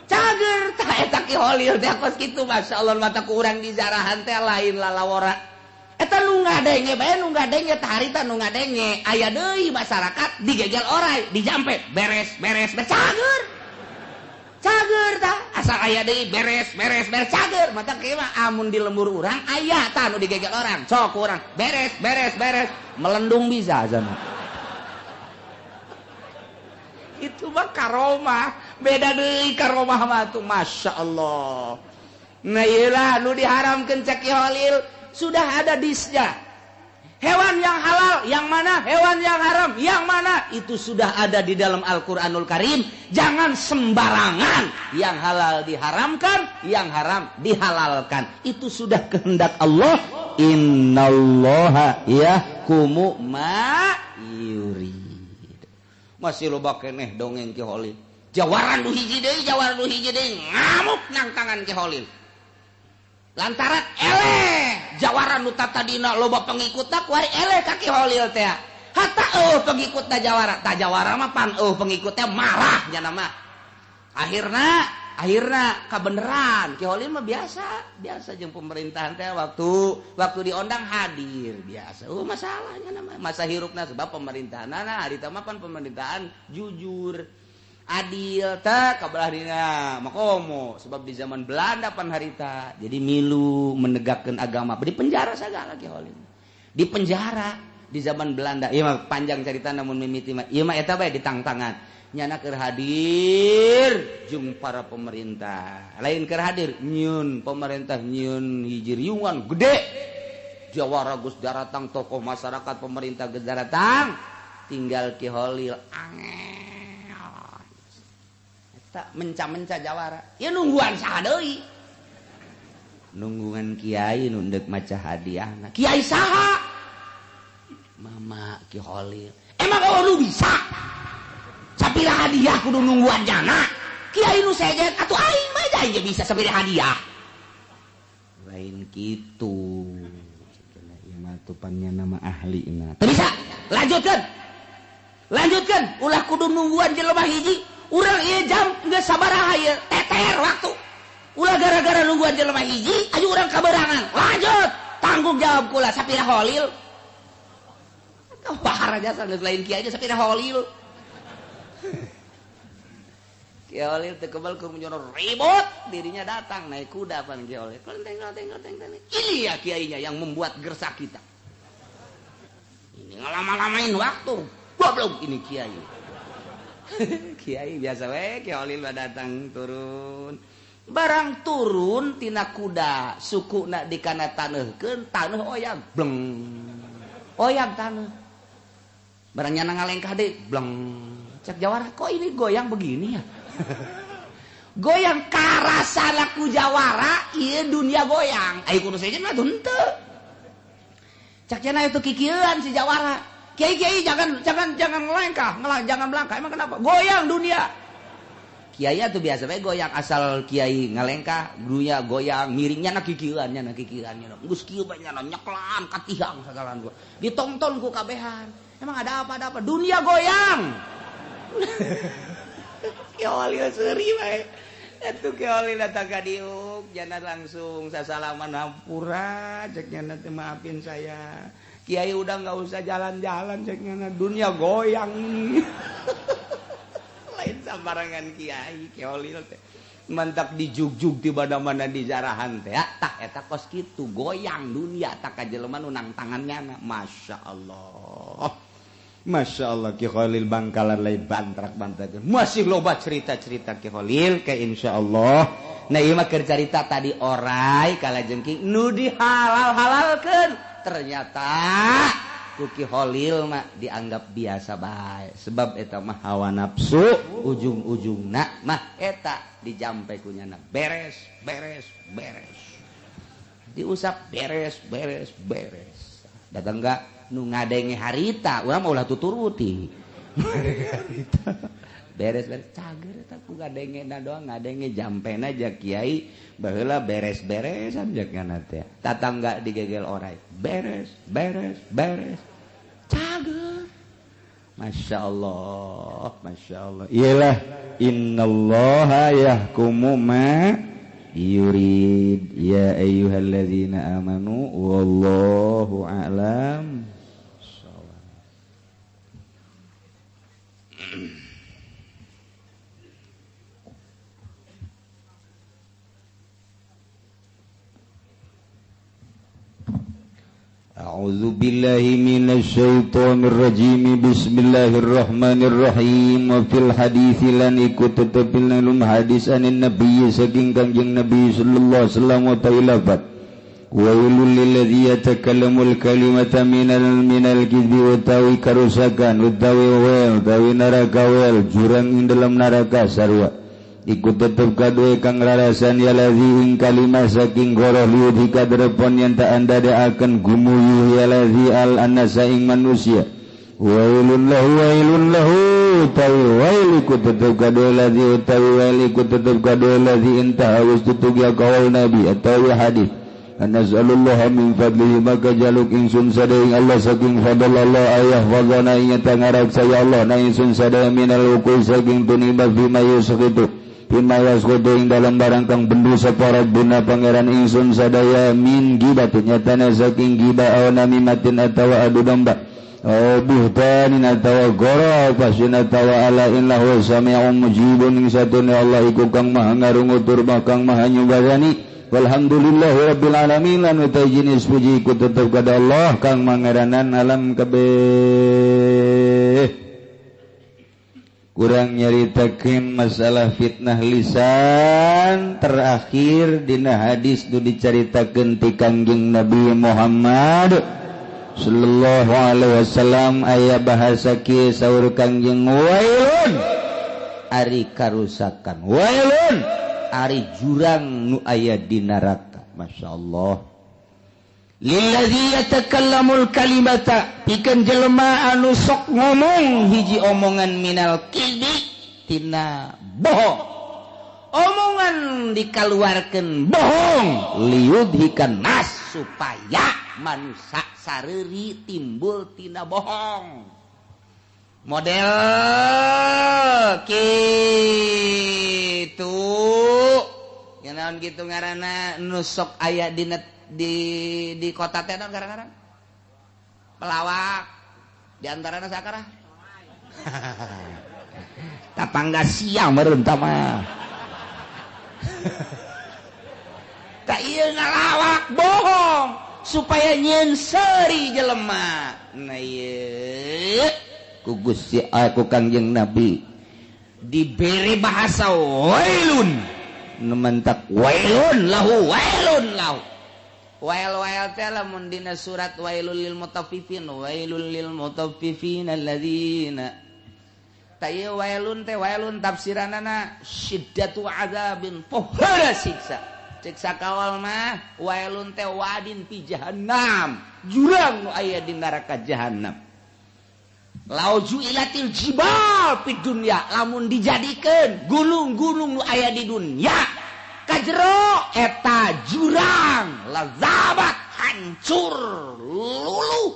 Cager tah eta Ki Holil teh kos kitu masyaallah mata ku urang di jarahan teh lain lalawora. Eta nu ngadenge bae nu ngadenge tah harita nu ngadenge aya deui masyarakat digegel orai dijampe beres beres beres cager cager tah asal aya deui beres beres beres cager mata kieu mah amun di lembur urang aya tah nu digegel orang sok urang beres beres beres melendung bisa sana. Itu mah karomah beda deui karomah mah tuh masya Allah. Nah iyalah nu diharamkeun cek Ki Holil sudah ada disnya. Hewan yang halal yang mana, hewan yang haram yang mana, itu sudah ada di dalam Al-Qur'anul Karim. Jangan sembarangan. Yang halal diharamkan, yang haram dihalalkan. Itu sudah kehendak Allah. Innallaha yahkumu ma yurid. Masih loba keneh dongeng Ki Holil. Jawara nu hiji deui, jawara nu hiji deui ngamuk nang tangan Ki Holil. Lantaran eleh jawara nu tatadina loba pengikutna kuari eleh ka Ki Holil teh. Hatta eueuh pengikutna jawara, tah jawara mah pan eueuh pengikutnya marah nya mah. Akhirna kabeneran Ki Holil mah biasa jeung pemerintahan teh waktu diondang hadir biasa. Masalahnya nama masa hirupna sebab pemerintahanna harita mah pan pemerintahan jujur adil teh kabelah dina makomo sebab di zaman Belanda pan harita jadi milu menegakkan agama di penjara sagala Ki Holil di penjara di zaman Belanda. Ieu mah panjang carita namun mimiti mah ieu mah eta bae ditangtangan nyana keur hadir jeung para pemerintah lain keur hadir nyieun pemerintah nyieun hiji riungan gede jawara geus daratang tokoh masyarakat pemerintah geus daratang tinggal Ki Holil angel eta menca-menca jawara ieu nungguan saha deui nungguan kiai nu deuk maca hadiahna kiai saha mama Ki Holil emang kalau lu bisa sapira hadiah kudu nungguan jana kiai nu sejen atuh aing mah aja bisa sapira hadiah lain kitu ieu mah tupannya nama ahlina teu bisa lanjutkeun ulah kudu nungguan jelema hiji urang ieu jam geus sabaraha ieu teter waktu ulah gara-gara nungguan jelema hiji ayo urang kaberangan lanjut tanggung jawab kula sapira Holil bahar jasa geus lain kiai sapira Holil Ki Holil teu kebal keur menjono ribut dirinya datang naik kuda pan Ki Holil kelenteng kelenteng kelenteng ini ya kiainya yang membuat gersak kita ini ngelama-lamain waktu goblok ini kiai. Kiai biasa we Ki Holil mah datang turun barang turun tina kuda sukuna dikana taneuhkeun taneuh oyag bleng oyag taneuh barang nyana ngalengkah deui bleng cek jawara kok ini goyang begini ya goyang karasana ku jawara ieu dunia goyang ayo kudu sejen mah henteu cek cenah itu kikieuan si jawara kiai-kiai jangan ngelengkah jangan melangkah emang kenapa goyang dunia kiai atuh biasa we goyang asal kiai ngalengkah dunia goyang miringnya na kikieuan nya na kikieuan nya geus kieu bae nya nyeklan ka tihang sagalan gua ditonton ku kabehan emang ada apa dunia goyang Ki Holil seuri bae atuh Ki Holil datang ka diuk jana langsung sasalaman hampura cek nyana teh maafin saya kiai udah enggak usah jalan-jalan cek nyana dunia goyang ini lain sambarangan kiai Ki Holil teh mantap dijugjug di mana-mana di jarahan teh tah eta kos kitu goyang dunia tak ka jelema nu nang tangan nyana Masya Allah Masya Allah Ki Holil Bangkalan lain bantrak-bantrakeun masih loba cerita-cerita Ki Holil ke insya Allah. Nah ieu mah keur carita tadi orai kalajengking nu dihalal-halalkeun ternyata ku Ki Holil mah dianggap biasa bae sebab eta mah hawa nafsu ujung-ujungna mah eta dijampe ku nyana beres beres beres diusap beres beres beres datang enggak nu ngadenge harita urang mah ulah tuturuti beres-beres cager eta ku ngadengena doang ngadenge jampena ja kiai baheula beres-beresan jakna teh tatangga digegel orai beres beres beres cager Masya Allah Masya Allah iyalah innallaha yahkumu ma yurid ya ayyuhalladzina amanu wallahu a'lam. A'udzu billahi minasyaitonir rajim. Bismillahirrahmanirrahim. Wa fil hadits lan ikut tetepil nalum hadis anin nabi saking Kangjeng Nabi sallallahu alaihi wasallam wa ta'ilafat. Wailul lilladzi yatakallamul kalimata minal kidzi wa tawi karusakan wa tawi wel tawi neraka wel jurang ing dalam neraka sarua. Iku tetep kadue kang rarasan ya ladzi ing kalimah saking goroh liudhika derepon yen ta andadekaken gumuyuh ya ladzi al annasa ing manusia. Wailun lahu utawi wail iku tetep kadue ladzi utawi wail iku tetep kadue ladzi intaha wis tutug ya kaul nabi atawi hadis. Anas'alullah min fadlihi maka jaluk ingsun sadaya ing Allah saking fadl Allah ayah fadlana ing tangarak saya Allah na ingsun sadaya minal wuqu saking tunibah bima yusqitu bima yasqutu ing dalam barang kang bendu sapa Rabbuna pangeran ingsun sadaya min gibatin nyatana saking gibah aw namimatin atawa adu domba aw buhtanin atawa goro pasin atawa ala innahu sami'un mujibun ing satune Allah iku kang maha ngarungu tur kang maha nyubadani. Walhamdulillahi rabbil alamin lan utai jenis puji ku tetep kada Allah kang mangeranan alam kabeh. Kurang nyaritakeun masalah fitnah lisan terakhir dina hadis nu dicaritakeun ti Kangjeng Nabi Muhammad sallallahu alaihi wasallam aya bahasa kieu saur Kangjeng wailun ari karusakan wailun ari jurang nu aya di neraka. Masya Allah. Lilladzi yatakallamul kalimata pikeun jelema anu sok ngomong hiji omongan minal kidzi tina bohong, omongan dikaluarkeun bohong liudhikan nas supaya manusia sareuri timbul tina bohong. Model gitu ya naon gitu ngaranna nu sok aya di di kota teh naon ngaranna pelawak di antarana sakarah tapangga siang meureun tah mah tak ieu ngalawak bohong supaya nyieun seuri jelema. Nah ieu ku Gusti aku Kangjeng Nabi diberi bahasa wailun nementak wailun lahu wailun lahu wail wail teh lamun dina surat wailul lil mutaffifin wailul lil mutaffifin alladzina ta ieu wailun teh wailun tafsiranana syiddatu azabin pohara siksa siksa kawal mah wailun teh wadin fi jahannam jurang nu aya di neraka jahannam. Lauju ilatil jibal pi dunya lamun dijadikeun gunung-gunung nu aya di dunya kajero eta jurang lazabat hancur luluh.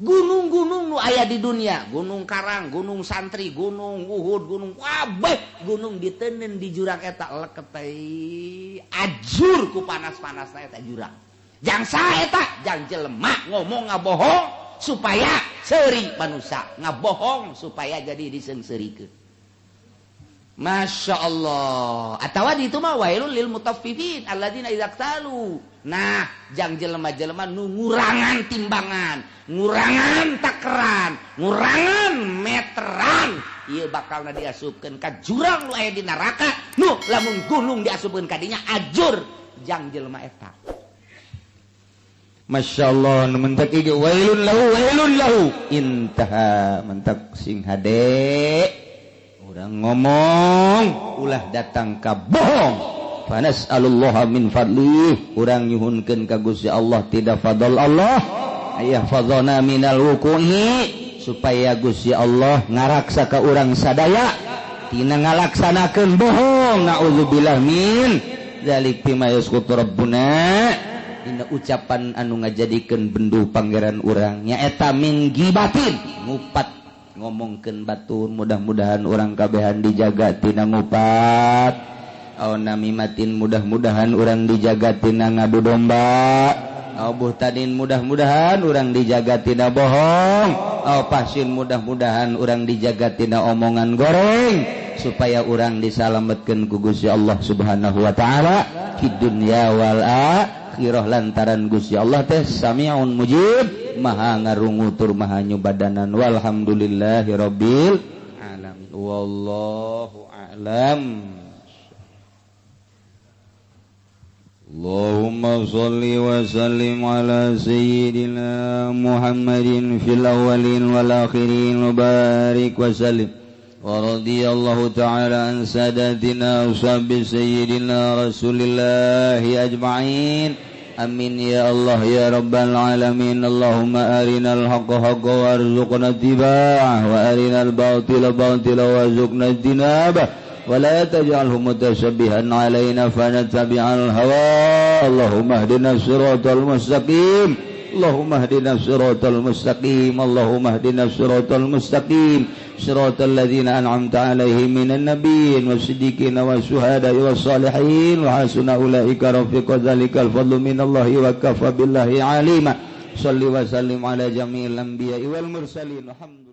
Gunung-gunung nu aya di dunya, gunung Karang, gunung Santri, gunung Uhud, gunung kabeh gunung diteundeun di jurang eta leket ajur ku panas-panasna eta jurang. Jang saha eta? Jang jelema ngomong ngabohong supaya seuri manusia ngabohong supaya jadi diseungseurikeun. Masya Allah. Atawa di itu mah wailul lil mutaffifin alladzina idza qtalu. Nah, jang jelema-jelema nu ngurangan timbangan, ngurangan takeran, ngurangan meteran, ieu bakalna diasupkeun ka jurang nu aya di neraka, nu lamun gunung diasupkeun ka dinya ajur jang jelema eta. Masya Allah, mentak ieu wailun lahu intaha mentak sing hade urang ngomong ulah datang ka bohong. Fanas'alullaha min fadlih urang nyuhunkeun ka Gusti Allah tidak fadl Allah ayah fadlana minal wuqu'i supaya Gusti Allah ngaraksa ka urang sadaya tina ngalaksanakeun bohong. Naudzubillah min dzalik bima yasqutu rabbuna dina ucapan anu ngajadikeun bendu pangeran urang nyaeta min gibatin ngupat ngomongkeun batur. Mudah-mudahan urang kabehan dijaga tina ngupat. Aw namimatin mudah-mudahan urang dijaga tina ngadu domba. Aw buhtanin mudah-mudahan urang dijaga tina bohong. Aw pasin mudah-mudahan urang dijaga tina omongan goreng supaya urang disalametkeun ku Gusti Allah Subhanahu wa taala di dunya wal akhirah lantaran Gusti Allah teh sami'un mujib maha ngarungu tur maha nyubadanan. Walhamdulillahi rabbil alamin. Wallahu a'lam. Allahumma salli wa sallim ala sayyidina Muhammadin fil awwalin wal akhirin wa barik wa sallim. Wa radiyallahu ta'ala an sadatina ushabi sayyidina Rasulillahi ajma'in. Amin ya Allah ya Rabbal alamin. Allahumma arinal haqqa haqqa warzuqna ittiba'ah wa arinal batila batila warzuqna ijtinabah wa la taj'alhu mutashabbihan alaina fanattabi'al hawa. Allahumma ihdinas siratal mustaqim. Allahumma ihdinas siratal mustaqim. Allahumma ihdinas siratal mustaqim. Siratal ladzina an'amta 'alaihim minan nabiyyin wasiddiqin wasyuhada'i wassalihin wa hasuna ulaika rafiqa. Dzalikal fadlu minallahi wa kafa billahi 'alima. Shalli wa sallim ala jami'il anbiya'i wal mursalin. Alhamdulillah.